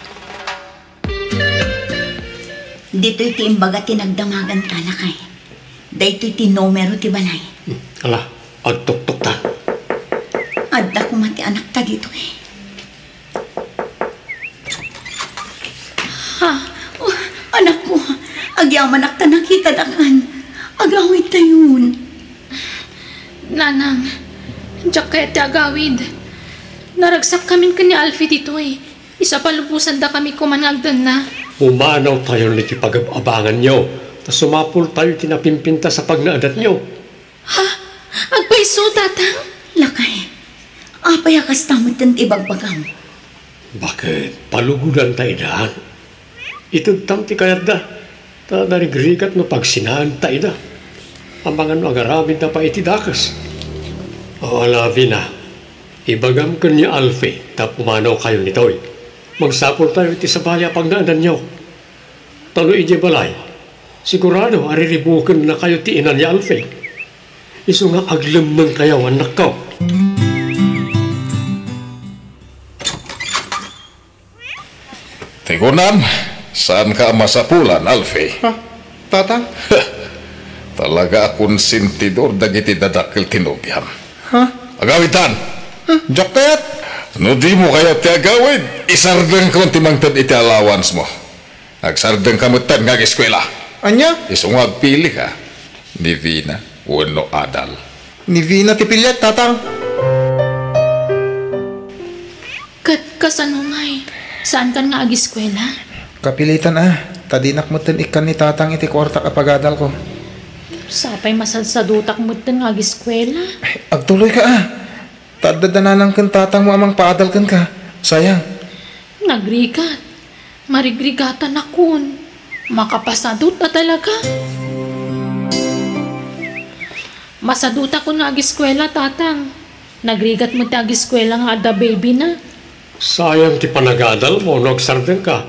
Ditoy ti imbaga ti nagdamaganta, lakay. Daytoy ti numero ti balay. Hmm, ala, agtuktokta. Adda koma ti anakta ditoy. Ha? Oh, anakko, agyamanak ta nakitadakan. Agawidtayon. Nanang, diak kayat ti agawid. Naragsakkamin ken ni Alfie ditoy. Isu a palubosandakami koman nga agdenna. Pumanawtayon iti pagab-abanganyo, ta sumapultayo iti napimpintas a pagnaedatnyo. Ha? Agpayso, Tatang? Lakay, apay a kasta metten ti ibagbagam? Baket palugodanta ida? Itedtam ti kayatda, ta narigrigat no pagsinaenta ida. Amangan no agaramidda pay iti dakes. O, ala, Vina, ibagam ken ni Alfie ta pumanawkayon ditoy. Magsapultayo iti sabali a pagnaedanyo. Ta no idiay balay, sigurado a riribukennakayo ti ina ni Alfie. Isu nga aglemmengkayo, annakko. Ti kunam, saanka a masapulan, Alfie? Ha? Tatang? Talaga a konsentidor dagiti dadakkel ti nobiam. Ha? Agawidtan! Ha? Diak kayat? No dimo kayat ti agawid, isardengkon ti mangted iti allowance mo. Agsardengka metten nga ageskuela. Ania? Isu nga agpilika, ni Vina wenno adal. Ni Vina ti piliek, Tatang. Ket kasano ngay? Saankan nga ageskuela? Kapilitan a, ta dinak metten ikkan ni Tatang iti kuartak a pagadalko. Sapay masadsadutak metten nga ageskuela. Ay, agtuloyka a. Ta adda da nanang ken tatangmo a mangpaadal kenka. Sayang. Nagrigat. Marigrigatanakon. Makapasadut a talaga. Masadutakon nga ageskuela, Tatang. Nagrigat met ti ageskuela nga adda baby na. Sayang ti panagadalmo no agsardengka.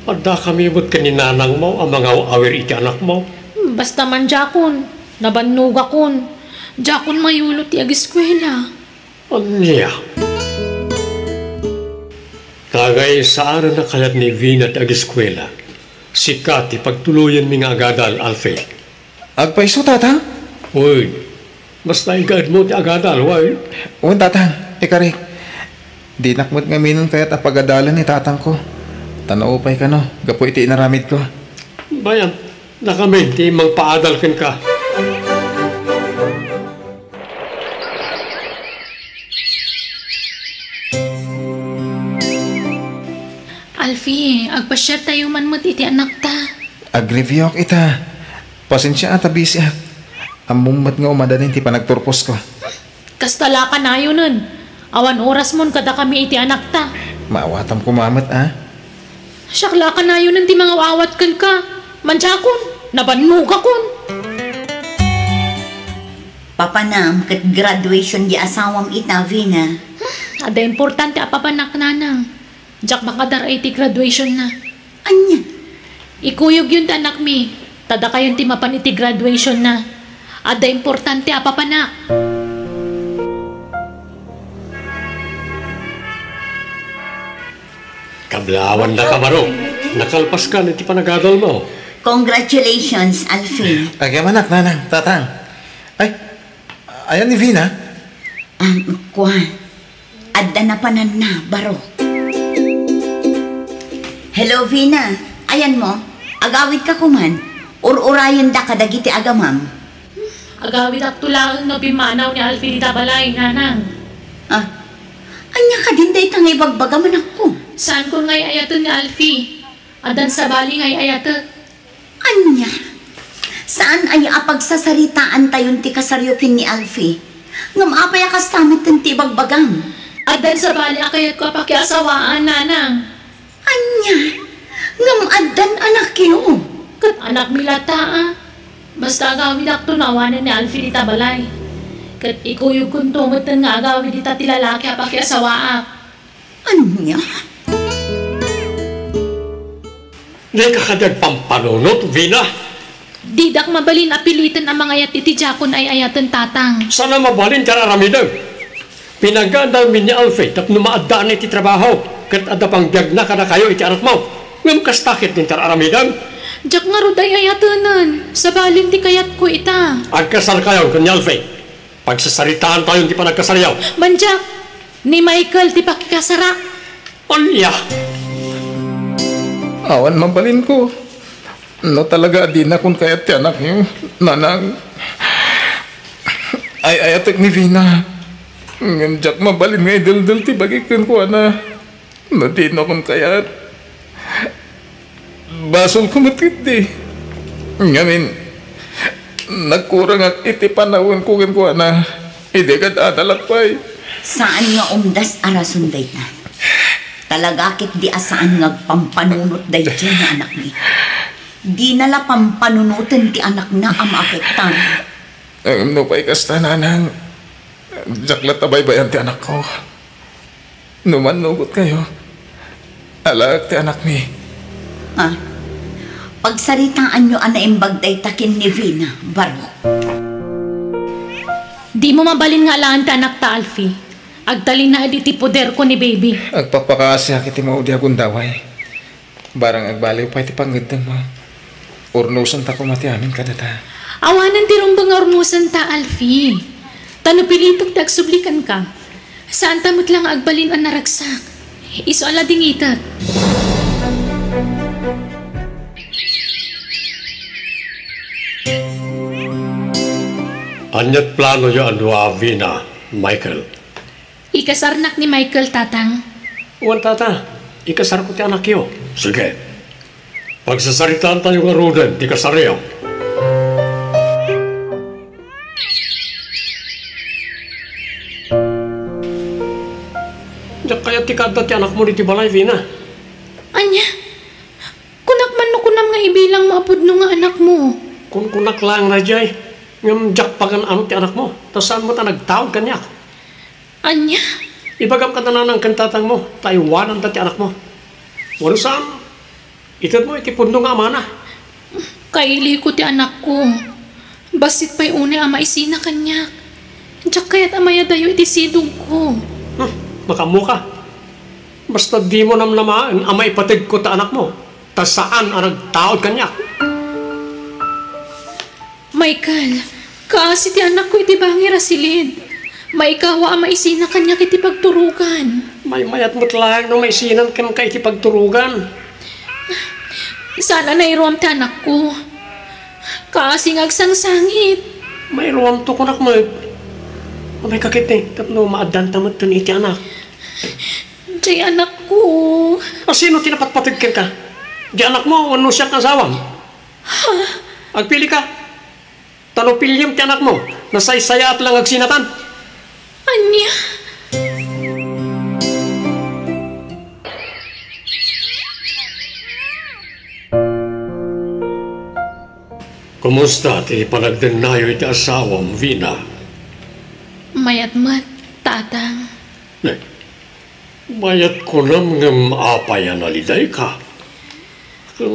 Addakami met ken ni nanangmo a mangaw-awir iti anakmo. Basta man diakon, nabannogakon. Diakon mayulo ti ageskuela. Ania? Ngangay saanen a kayat ni Vina ti ageskuela. Sika ti pagtuloyenmi nga agadal, Alfie. Agpayso, Tatang? Uy, basta inkaedmo ti agadal, uy. Wen, Tatang, ikarik. Dinak met ngaminen kayat a pagadalen ni tatangko. Ta naupay kano, gapu iti inaramidko. Bayat, nakamin ti mangpaadal kenka. Alfie, agpasiartayo man met iti anakta. Agreviewak ita. Pasensia a ta bisiak. Ammom met nga umadanin ti panagturposko. Kasta la kanayonen. Awan orasmon kadakami iti anakta. Maawatam koma met, a? Siak la kanayonen ti mangaw-awat kenka. Mandiakon, nabannogakon. Papanam ket graduation di asawam ita, Vina. Adda importante a papanak, nanang. Diak makadar-ay ti graduationna. Ania? Ikuyogyon ti anakmi, ta dakayon ti mapan iti graduationna. Adda importante a papanak. Kablaawan da ka, Barok. Nakalpaskan iti panagadalmo. Congratulations, Alfie. Agyamanak, nanang, tatang. Ay, ayan ni Vina? Um, kua. Adda napananna, Barok. Hello, Vina. Ayanmo, agawidka koman. Ur-urayenda kadagiti agamam. Agawidakto laeng no pimmanaw ni Alfie dita balay, nanang. Ah, ania kadin dayta nga ibagbagam, anakko? Saankon nga ay-ayaten ni Alfie. Addan sabali nga ay-ayatek. Ania? Saan aya a pagsasaritaantayon ti kasaryo ken ni Alfie? Ngem apay a kasta metten ti ibagbagam? Addan sabali a kayatko a pakiasawaan, nanang. Ania? Ngem addan anakyo? Ket anakmi latta, a. Basta agawidakto no awanen ni Alfie dita balay. Ket ikuyogkonto metten nga agawid dita ti lalaki a pakiasawaak. Ania? Dika kadi agpampanunot, Vina? Didak mabalin a piliten a mangayat iti diakon ay-ayaten, tatang. Saan a mabalin ti ar-aramidem. Pinagadalmi ni Alfie tapno maaddaan iti trabaho, ket adda pangbiagna kadakayo iti anakmo. Ngem kasta ketdin ti ar-aramidem? Diak ngarud ay-ayatenen. Sabalin ti kayatko ita. Agkasarkayon ken ni Alfie. Pagsasaritaantayon ti panagkasaryo. Mandiak, ni Michael ti pakikasarak. Ania? Awan mabalinko. No talaga a dinakon kayat ti anakyo, nanang. Ay-ayatek ni Vina. Ngem diak mabalin nga ideldel ti bagik kenkuana. No dinakon kayat, basolko met ketdi. Ngamin, nagkurangak iti panawenko kenkuana idi kad-adalak pay. Saan nga umdas a rason dayta. Talaga ketdi a saan nga agpampanunot daytoy nga anakmi. Dina la pampanunoten ti anakna a maapektar. Ngem no pay kasta, nanang, diak latta baybayan ti anakko. No mannugotkayo, alaek ti anakmi. Ah, pagsaritaanyo a naimbag dayta ken ni Vina, Barok. Dimo mabalin nga alaen ti anakta, Alfie. Agtalinaed iti poderko ni Baby. Agpakpakaasiak iti maudi a gundaway. Barang agbaliw pay ti pangngeddengmo, urnosenta koma ti amin kadata. Awanen ti rumbeng nga urnosenta, Alfie. Ta no pilitek ti agsubli kenka, saanta met la nga agbalin a naragsak. Isu a ladingitek. Ania't planoyo a dua, Vina, Michael? Ikasarnak ni Michael, tatang. Wen, tata, ikasarko ti anakyo. Sige. Pagsasaritaantayo ngaruden ti kasaryo. Diak kayat ti kaadda ti anakmo ditoy balay, Vina. Ania? Kunak man no kunam nga ibilangmo a pudno nga anakmo. Kunkunak laeng daydiay, ngem diak pagan-ano ti anakmo, ta saan met a nagtaud kaniak. Ania? Ibagam kada nanang ken tatangmo, ta aywananda ti anakmo. Wenno saan, itedmo iti pudno nga amana. Kailiko ti anakko. Bassit pay unay a maisina kaniak. Diak kayat a mayadayo iti sidongko. Hmm, makaammoka. Basta dimo namnamaen a maipategko ta anakmo, ta saan a nagtaud kaniak. Michael, kaasi ti anakko iti bangir a silid. Maikawa a maisina kaniak iti pagturogan. Maymayat met laeng no maisinan kenka iti pagturogan. Saan a nairuam ti anakko. Kaasi nga agsangsangit. Mairuamto, kunak met. Umayka ketdi tapno maaddanta metten iti anak. Diay anakko. A, sino ti napatpateg kenka? Diay anakmo wenno siak nga asawam? Agpilika. Ta no piliem ti anakmo, nasaysayaat la nga agsinatan. Ania? Kumusta ti panagdennayo iti asawam, Vina? Mayat met, Tatang. Ne, mayat kunam ngem apay a nalidayka? Ken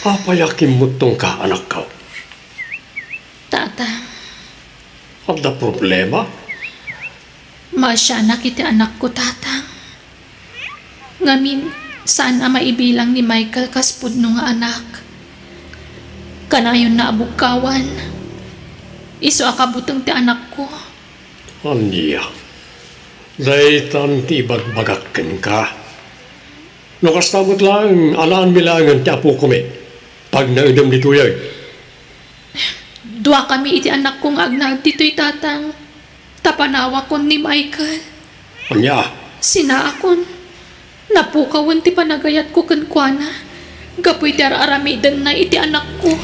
apay a kimmuttongka, anakko? Tatang. Adda problema? Maasianak iti anakko, Tatang. Ngamin, saan a maibilang ni Michael kas pudno nga anak. Kanayonna a bugkawan. Isu a kabuteng ti anakko. Ania? Daytan ti ibagbagak kenka. No kasta met laeng, alaanmi laengen ti apokon. Pagnaedem ditoy. Duakami iti anakko nga agnaed ditoy, Tatang. Ta panawakon ni Michael. Ania? Sinaakon. Napukawen ti panagayatko kenkuana gapu iti ar-aramidenna iti anakko.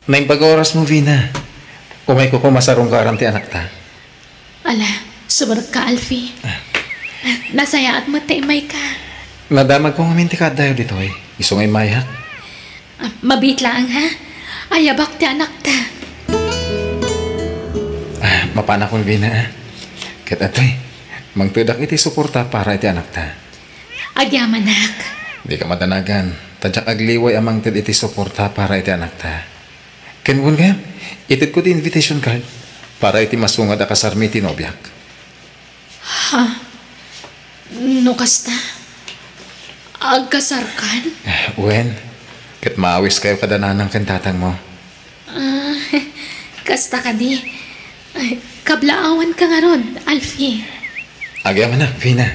Naimbag a orasmo, Vina. Umayko koma sarungkaran ti anakta. Ala, sumerekka, Alfie. Ah. Nasayaat met ta immayka. Nadamagko ngamin ti kaaddayo ditoy. Isu nga immayak. Ah, mabiit laeng, ha? Ayabak ti anakta. Ah, mapanakon, Vina, ah. Ket adtoy, mangtedak iti suporta para iti anakta. Agyamanak. Dika madanagan, ta diak agliway a mangted iti suporta para iti anakta. Ken wen gayam, itedko ti invitation card para iti masungad a kasarmi iti nobiak. Ha? No kasta, agkasarkan? Wen, ket maawiskayo kada nanang ken tatangmo. Ah, kasta kadi. Ay, kablaawanka ngarud, Alfie. Agyamanak, Vina.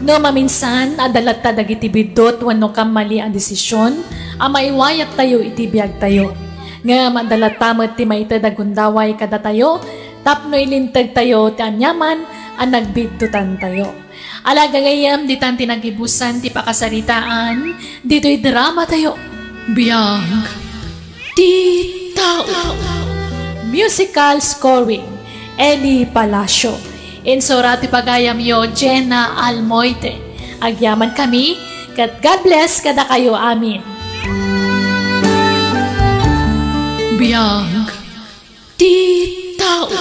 No maminsan, adda latta dagiti biddut wenno kammali a desisyon a maiwayattayo iti biagtayo. Ngem adda latta met ti maited a gundaway kadatayo tapno ilintegtayo ti aniaman a nagbiddutantayo. Ala gagayyem, ditan ti nagibusan ti pakasaritaan ditoy drama tayo. Biag ti tao. Musical scoring, Eli Palacio. Insura ti pagayamyo, Jenna Almoite. Agyaman kami, ket God bless kadakayo amin. Biag ti tao.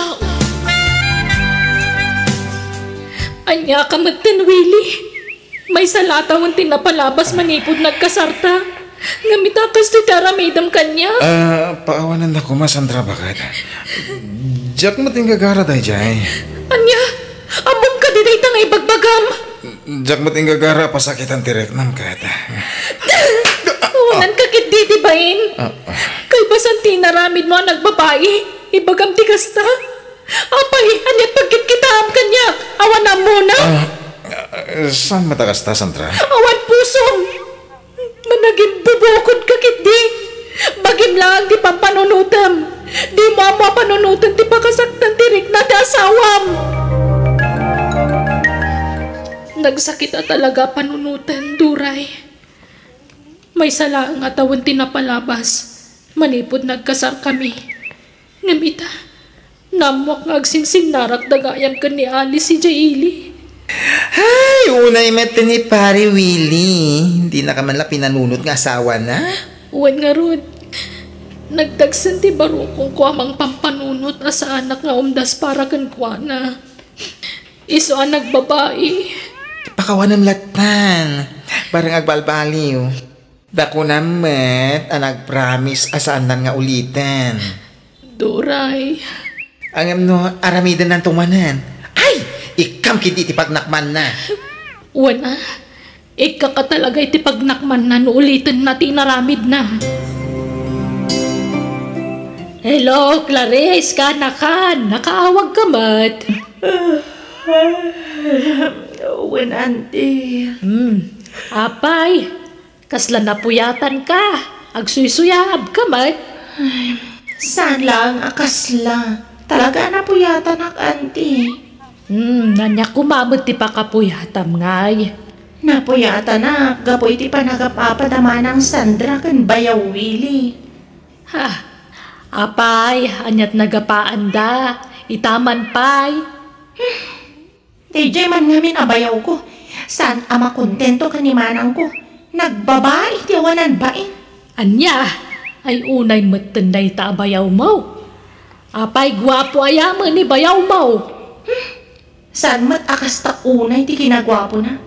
Ania ka metten, Willie? Maysa la tawen ti napalabas manipud nagkasarta. Ngem ita, kastoy ti aramidem kaniak? Ah, paawananda koma, Sandra, baket. Diak met inggagara daydiay. Ania? Ammom kadi dayta nga ibagbagam? Diak met inggagara a pasakitan ti riknam ket. Awananka ketdi ti bain. Ah, ah. Kaibasan ti inaramidmo a nagbabai, ibagam ti kasta. Apay, ania ti pagkitkitaam kaniak? Awan ammona? Ah, ah, saan met a kasta, Sandra? Awan pusom. Managimbubukodka ketdi. Bagim laeng ti pampanunotem. Dimo ammo a panunoten ti pakasaktan ti rikna ti asawam. Nagsakit a talaga a panunoten, Duray. Maysa laeng a tawen ti napalabas manipud nagkasarkami. Ngem ita, naammoak nga agsingsingnarak da gayam ken ni Alice idiay ili. Ay, unay met ni Pare Willie. Dinaka man la pinanunot nga asawana? Wen ngarud, nagdagsen ti barukongko a mangpampanunot a saanak nga umdas para kenkuana. Isu a nagbabai. Pakawanem lattan. Bareng agbalbaliw. Ta kunam met a nagpromise a saannan nga uliten. Duray. Ngem no aramidennanto manen, ay, ikkam ketdi ti pagnakmanna. Wen a, ikkaka talaga iti pagnakmanna no ulitenna ti inaramidna. Hello, Clarice, kaanakan, nakaawagka met? Wen, Auntie. Hmm, apay, kasla napuyatanka? Agsuysuyaabka met? Ay, saan laeng a kasla. Talaga a napuyatanak, Auntie. Hmm, ania koma met ti pakapuyatam ngay? Napuyatanak gapu iti panagap-apad a Manang Sandra ken Bayaw Willie. Ha, apay, aniat nagapaanda? Itaman pay. Daydiay man ngamin a bayawko. Saan a makontento ken ni manangko. Nagbabai ti awanan bain. Ania? Ay, unay metten dayta a bayawmo. Apay, guapo aya met ni bayawmo? Hmm. Saan met a kasta unay ti kinaguapona?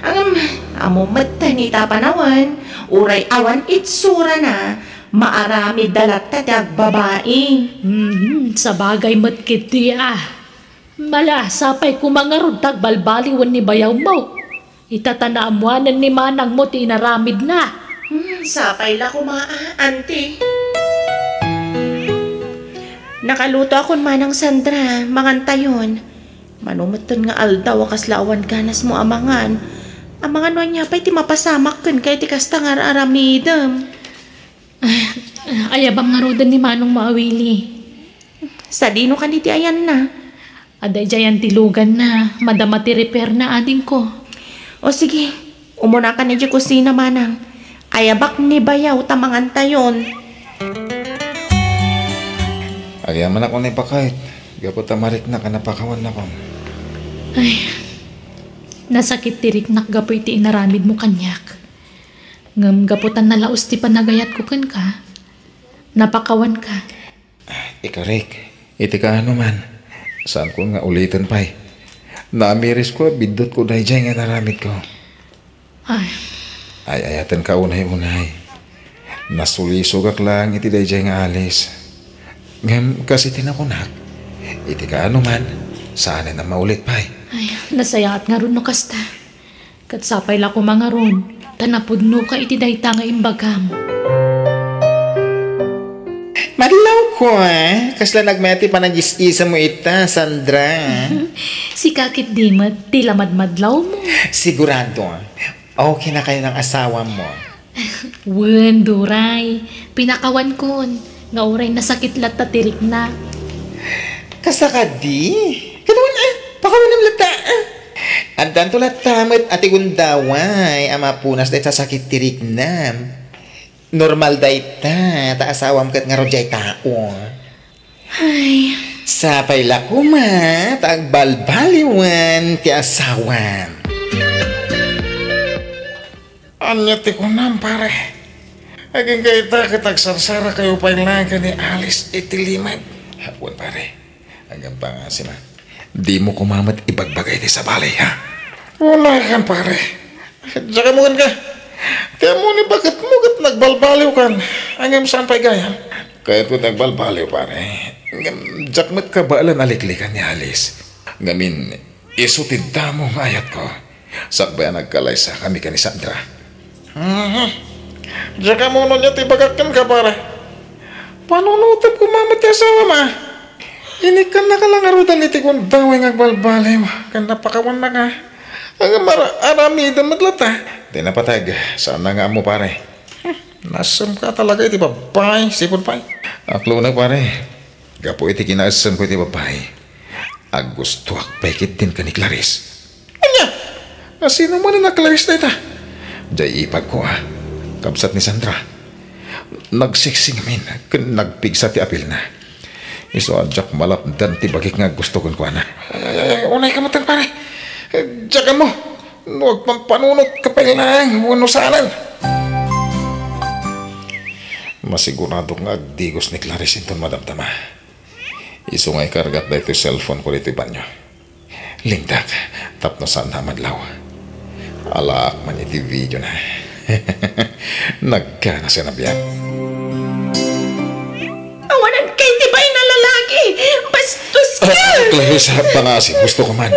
Ngem, ammo metten ita a panawen, uray awan itsurana, maaramidda latta ti agbabai. Mhm, sabagay met ketdi a. Mala, sapay koma ngarud ta agbalbaliwen ni bayawmo. Ita ta naammoanen ni manangmo ti inaramidna. Hmm, sapay la koma a, Auntie. Nakalutoakon, Manang Sandra, mangantayon. Mano metten nga aldaw a kasla awan ganasmo a mangan. Amangan no ania pay ti mapasamak kenka iti kasta nga ar-aramidem. Ah, ayabak ngaruden ni manongmo a Willie. Sadino kadi ti ayanna? Adda idiay antiluganna, madama ti repairna, adingko. O sige, umunakan idiay kusina, manang. Ayabak ni bayaw ta mangantayon. Agyamanak unay, baket, gapu ta mariknak a napakawannakon. Ay, nasakit ti riknak gapu iti inaramidmo kaniak. Ngem gapu ta nalaus ti panagayatko kenka, napakawanka. Ikarik, iti kaano man, saankon nga uliten pay. Naamirisko a biddutko daydiay nga inaramidko. Ay. Ay-ayatenka unay-unay. Nasulisogak laeng iti daydiay nga alis. Ngem kas iti nakunak, iti kaano man, saanen a maulit pay. Ay, nasayaat ngarud no kasta. Ket sapay la koma ngarud, ta napudnoka iti dayta nga imbagam. Madlawko, ah. Kasla nagmayat ti panagis-isamo ita, Sandra. Sika ketdi met ti lamadmadlawmo. Sigurado, ah. Okay na kayo ng asawa mo. Wen, Duray, pinakawankon, nga uray nasakit latta ti rikna. Kasta kadi? Kaduan, ah, pakawanem latta, ah. Addanto latta met a ti gundaway a mapunas dayta sakit ti riknam. Normal dayta, ta asawam ket ngarud diay tao. Ay. Sapay la koma, ta agbalbaliwen ti asawam. Ania ti kunam, pare? Agingga ita ket agsarsarak kayo pay laeng ken ni Alice iti limag. Wen, pare. Agingga nga sina. Dimo koma met ibagbaga iti sabali, ha? Wala kan, pare. Diak ammo kenka. Ti ammo ni baketmo ket nagbalbaliwkan. Ngem saan pay gayam? Kayatko ti agbalbaliw, pare. Ngem diak met kabaelan a liklikan ni Alice. Ngamin, isu ti damo nga ayatko. Sakbay a nagkalaysakami ken ni Sandra. Mhm. Diak ammo no ania ti ibagak kenka, pare. Panunotem koma met ti asawam, a. Inikkannaka la ngaruden iti gundaway nga agbalbaliw ken napakawannaka. Ngem ar-, aramidem met latta. Ti napateg, saanna nga ammo, pare. Hmm, nasemka talaga iti babbai, sipud pay. Aklona, pare. Gapu iti kinaesemko iti babbai, aggustoak pay ketdin ken ni Clarice. Ania? Asino manen a Clarice dayta? Diay ipagko, a. Kabsat ni Sandra. Nagsiksing ngamin ken nagpigsa ti apilna. Isu a diak malapdan ti bagik nga aggusto kenkuana. Ay, ay, ay, unayka metten, pare. Diak ammo no agpampanunotka pay laeng wenno saanen. Masiguradok nga agdigos ni Clarice inton madamdama. Isu nga ikargak daytoy cellphone-ko ditoy banio. Lingtak, tapno saanna a madlaw. Alaak man iti video na. Nagkanas a nabiag. Awanan kay ti bain a lalaki! Bastos ka! Ah, Clarissa, pangasim, husto ka man.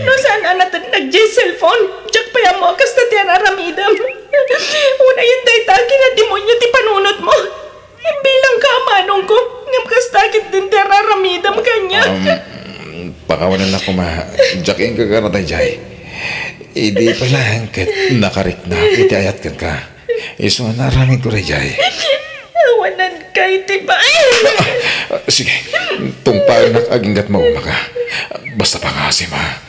No saan a natenneg diay cellphone, diak pay ammo a kasta ti ar-aramidem. Unayen dayta a kinademonio ti panunotmo. Imbilangka a manongko, ngem kasta ketdin ti ar-aramidem kaniak. Um, pakawanennak koma, diak inggagara daydiay. Idi pay laeng ket nakariknak iti ayat kenka. Isu a naaramidko daydiay. Awanan kay ti bain. Ah, ah, sige, tungpaennak agingga't maumaka. Basta pangasim, ha.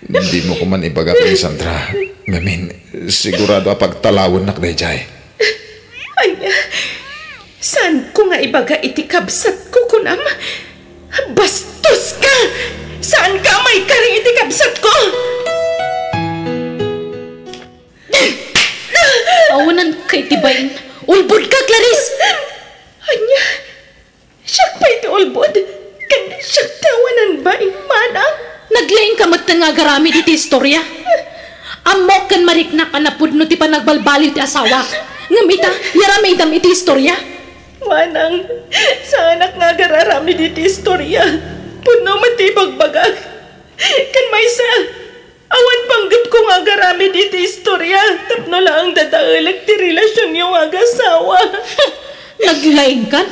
Dimo koman ibaga ken ni Sandra. Ngamin, sigurado a pagtalawennak daydiay. Ania? Saanko nga ibaga iti kabsatko, kunam? Bastos ka! Saanka a maikari iti kabsatko! Awanan kay ti bain. Ulbod ka, Clarice! Ania? Siak pay ti ulbod, ken siak ti awanan bain, manang. Naglaingka metten nga agaramid iti istoria. Ammok ken mariknak a napudno ti panagbalbaliw ti asawak. Ngem ita, iaramidam iti istoria. Manang, saanak nga agararamid iti istoria. Pudno met ti ibagbagak. Ken maysa, awan panggepko nga agaramid iti istoria tapno laeng dadaelek ti relasionyo nga agasawa. Naglaingkan?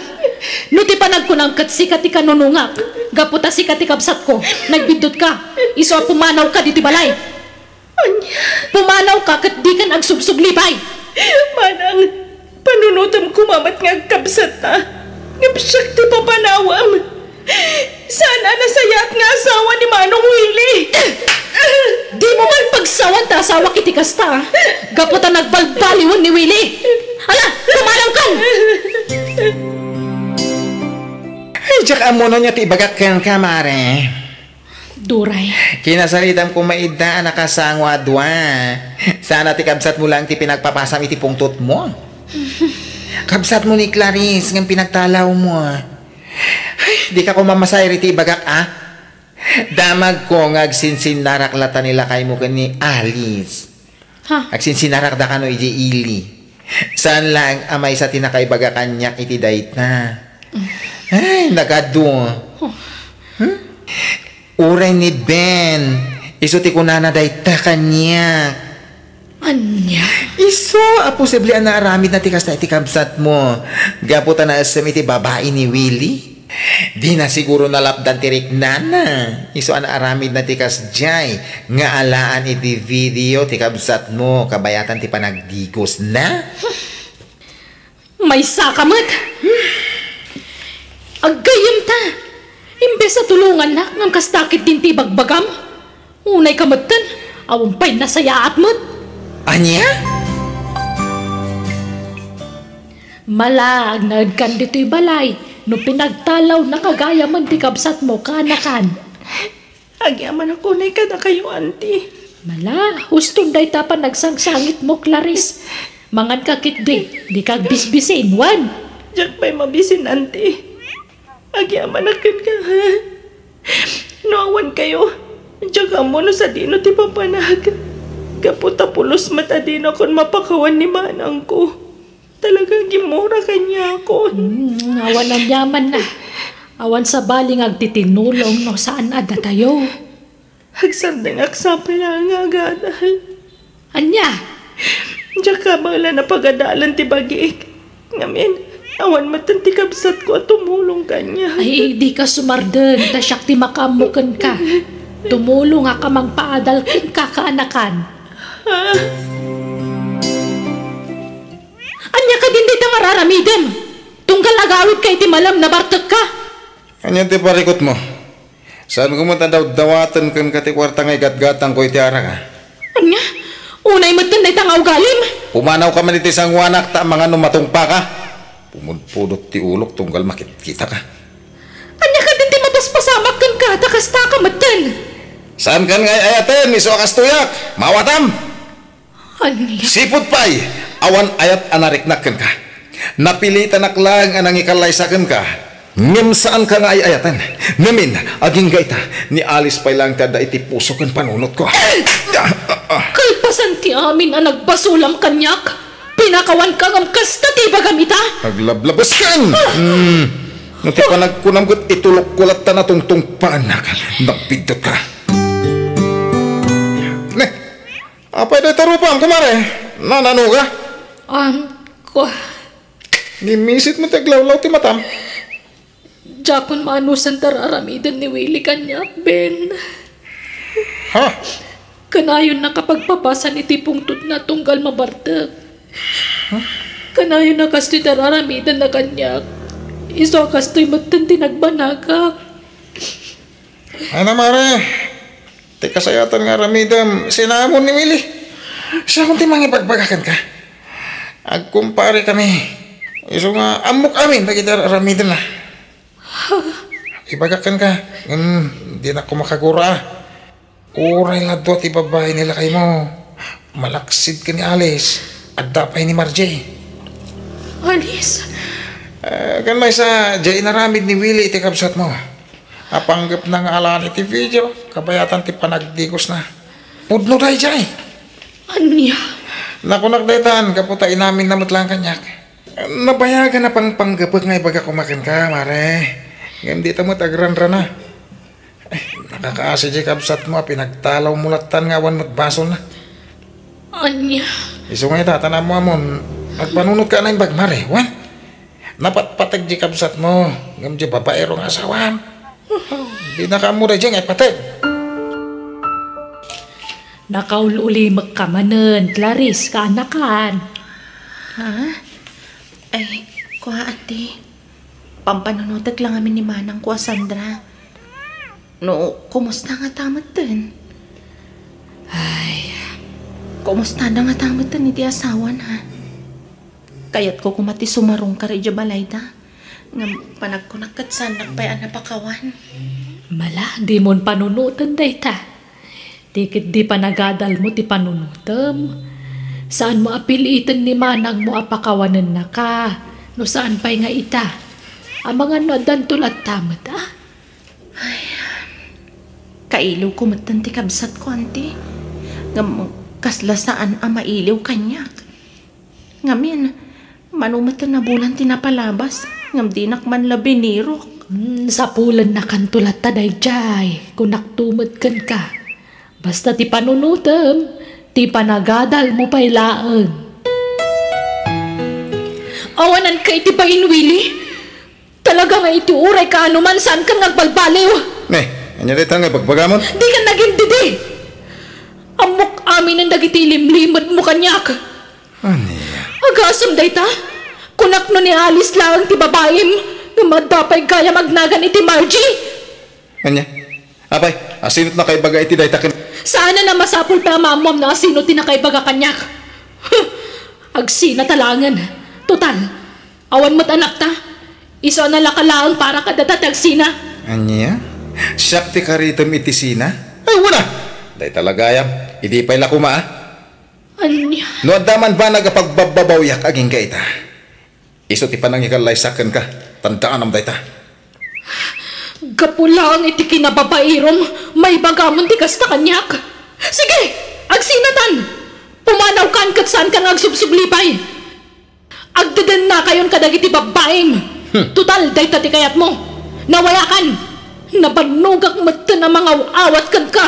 No ti panagkunam ket sika ti kanunongak, gapu ta sika ti kabsatko, nagbiddutka, isu a pumanawka ditoy balay. Ania? Pumanawka ket dikan agsubsuglipay. Manang, panunotem koma met nga agkabsatta, ngem siak ti papanawem. Saan a nasayaat nga asawa ni Manong Willie. Dimo man pagsawan ta asawak iti kasta, gapu ta nagbalbaliwen ni Willie. Ala, pumanawkan! Ay, diak ammo no ania ti ibagak kenka, mare. Duray. Kinasaritam koma ida a nakasango a dua. Saan a ti kabsatmo laeng ti pinagpapasam iti pungtotmo. Kabsatmo ni Clarice ngem pinagtalawmo. Ay, dika koma masayro iti ibagak, a? Damagko nga agsinsinnarak latta ni lakaymo ken ni Alice. Ha? Agsinsinnarak da kano idiay ili. Saan laeng a maysa ti nakaibaga kaniak iti dayta. Ay, nagadu. Oh. Hmm? Uray ni Ben, isu ti kunana dayta kaniak. Ania? Isu a posible a naaramidna ti kasta iti kabsatmo. Gapu ta naessem iti babai ni Willie. Dina siguro nalapdan ti riknana. Isu a naaramidna ti kasdiay nga alaan iti video ti kabsatmo kabayatan ti panagdigosna. Maysaka met! Aggayyemta! Imbes a tulongannak, ngem kasta ketdin ti ibagbagam. Unayka metten, awan pay nasayaat met. Ania? Malaag naedkan ditoy balay no pinagtalawnak gayam ti kabsatmo, kaanakan. Agyamanak unay kadakayo, Auntie. Mala, uston dayta panagsangsangitmo, Clarice. Manganka ketdi, dika agbisbisin, wen? Diak pay mabisin, Auntie. Agyamanak kenka, ha? No awan kayo, diak ammo no sadino ti papanak. Gapu ta pulos met a dinakon mapakawan ni manangko. Talaga, gimmura kaniakon. Hmm, awan aniamanna. Awan sabali nga agtitinulong no saan a datayo. Agsardengak sapay laeng nga agadal. Ania? Diak kabaelan a pagadalen ti bagik. Ngamin, awan metten ti kabsatko a tumulong kaniak. Ay, dika sumardeng, ta siak ti makaammo kenka. Tumulongak a mangpaadal kenka, kaanakan. Ah. Ania kadin dayta nga ar-aramidem? Tunggal agawidka iti malem, nabartekka? Ania ti parikutmo? Saanko met a dawdawaten kenka ti kuarta nga igatgatangko iti araka? Ania? Unay metten dayta nga ugalim? Pumanawka man iti sangoanak ta amangan no matungpaka. Pumudpudot ti ulok tunggal makitkitaka. Ania kadin ti mapaspasamak kenka ta kastaka metten? Saankan nga ay-ayaten, isu a kastoyak? Maawatam! Ania? Sipud pay, awan ayat a nariknak kenka. Napilitanak laeng a nangikallaysa kenka. Ngem saanka nga ay-ayaten. Ngamin, agingga ita, ni Alice pay laeng ti adda iti puso ken panunotko. Kalpasan ti amin a nagbasolam kaniak, pinakawanka ngem kasta ti ibagam ita? Aglablabeskan! Hmm. No ti panagkunam ket itulokko latta natungtungpaannak. Nagbiddut ka. Ne, apay dayta rupam, kumare? Nanano ka? Um, kua- Gimmisit met ti aglawlaw ti matam. Diakon maanusan ti ar-aramiden ni Willie kaniak, Ben. Ha? Kanayonna kapagpapasan iti pungtotna tunggal mabartek. Huh? Kanayonna kastoy ti ar-aramidenna kaniak. Isu a kastoy metten ti nagbanagak. Ay na, mare. Ti kasayatan nga aramidem, sinamon ni Willie. Siakon ti mangibagbagaken ka. Agkumpare kami. Isu nga ammok amin dagiti ar-, aramidenna. Ibagak kenka, ngem dinak koma kagura. Uray la dua ti babbai ni lakaymo, malaksid ken ni Alice, adda pay ni Margie. Alice? Eh, ken maysa, diay inaramid ni Willie iti kabsatmo. Apanggepna nga alan iti video, kabayatan ti panagdigosna. Pudno daydiay. Ania? Nakunak daytan, gapu ta inaminna met laeng kaniak. Nabayagan a pangpanggepek nga ibaga koma kenka, mare. Ngem dita met agranrana. Ay, nakakaasi diay kabsatmo a pinagtalawmo lattan nga awan met basolna. Ania? Isu nga ita, ta naammoamon, agpanunot ka a naimbag, mare, wen? Napatpateg diay kabsatmo, ngem diay babaero nga asawam. Dina ka ammo daydiay nga ipateg. Nakaul-ulimek ka manen, Clarice, kaanakan. Ha? Ay, kua, ate. Pampanunotek lang amin ni manangko a Sandra. No, kumusta ngata metten? Ay. Kumusta da ngata metten iti asawana? Kayatko koma ti sumarungkar idiay balayda. Ngem panagkunak ket saannak pay a napakawan. Mala, dimon panunoten dayta. Ti ketdi panagadalmo ti panunotem. Saanmo a piliiten ni manangmo a pakawanennaka, no saan pay nga ita. Amangan no addanto latta met, a? Ay, kailiwko metten ti kabsatko, anti. Ngem kasla saan a mailiw kaniak. Ngamin, mano met a nabulan ti napalabas, ngem dinak man la binirok. Hmm, sapulennakanto latta daydiay, kunakto met kenka. Basta ti panunotem, ti panagadalmo pay laeng. Awananka iti bain, Willie? Talaga nga iti uray kaano man, saankan nga agbalbaliw. Ne, ania dayta nga ibagbagamon? Dikan nagindidi. Ammok aminen dagiti ilimlimedmo kaniak. Ania? Agasem dayta? Kunak no ni Alice laeng ti babaim, ngem adda pay gayam agnagan iti Margie. Ania? Apay, asino ti nakaibaga iti dayta ken— Saanen a masapul pay a maammuam no asino ti nakaibaga kaniak. Agsina ta laengen. Total, awan met anakta. Isu a nalaka laeng para kadata ti agsina. Ania? Siak ti karitem iti sina? Ay, wen a! Dayta la gayam. Idi pay la koma, a? Ania? No adda man banag a pagbabbabawiak agingga ita, isu ti panangikallaysak kenka. Tandaanam dayta. Gapu laeng iti kinababairom, maibagamon ti kasta kaniak. Sige, agsinatan! Pumanawkan ket saankan nga agsubsublipay. Agdedennakayon kadagiti babbaim. Hmm. Total, dayta ti kayatmo. Nawayakan. Nabannogak metten a mangaw-awat kenka.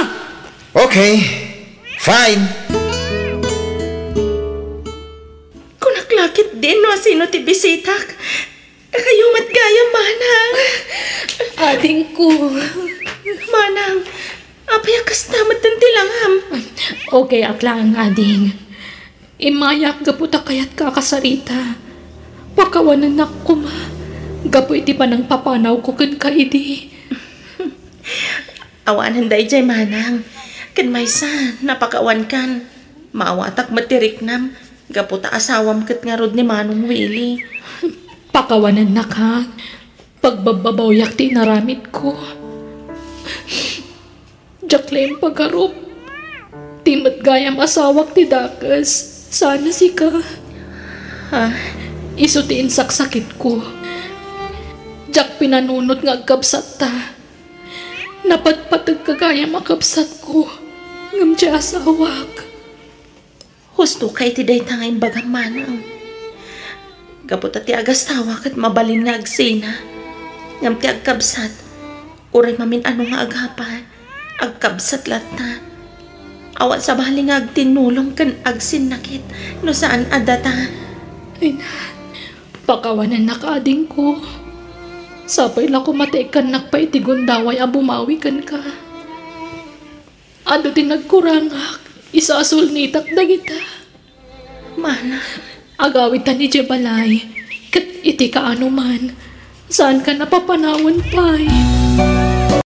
Okay. Fine. Kunak la ketdin no asino ti bisitak. Kayo met gayam, manang. Adingko. Manang, apay a kasta metten ti langam? Okay ak laeng, ading. Immayak gapu ta kayatka a kasarita. Pakawanennak koma gapu iti panangpapanawko kenka idi. Awanen daydiay, manang. Ken maysa, napakawankan. Maawatak met ti riknam, gapu ta asawam ket ngarud ni Manong Willie. Pakawanennak, ha? Pagbabbabawiak ti inaramidko. Diak laeng pagarup. Ti met gayam asawak ti dakes. Sana sika. Ha? Isu ti insaksakitko. Diak pinanunot nga agkabsatta. Napatpategka gayam a kabsatko, ngem ti asawak. Husto ka iti dayta nga imbagam, manang. Gapu ta ti agasawa ket mabalin nga agsina, ngem ti agkabsat, uray mamin-ano nga agapa, agkabsat latta. Awan sabali nga agtinnulong ken agsinnakit no saan a data. Ay na, pakawanennak, adingko. Sapay la koma ta ikkannak pay iti gundaway a bumawi kenka. Adu ti nagkurangak, isu a sulnitak dagita. Mana. Agawidtan idiay balay, ket iti kaanoman, saanka a papanawen pay.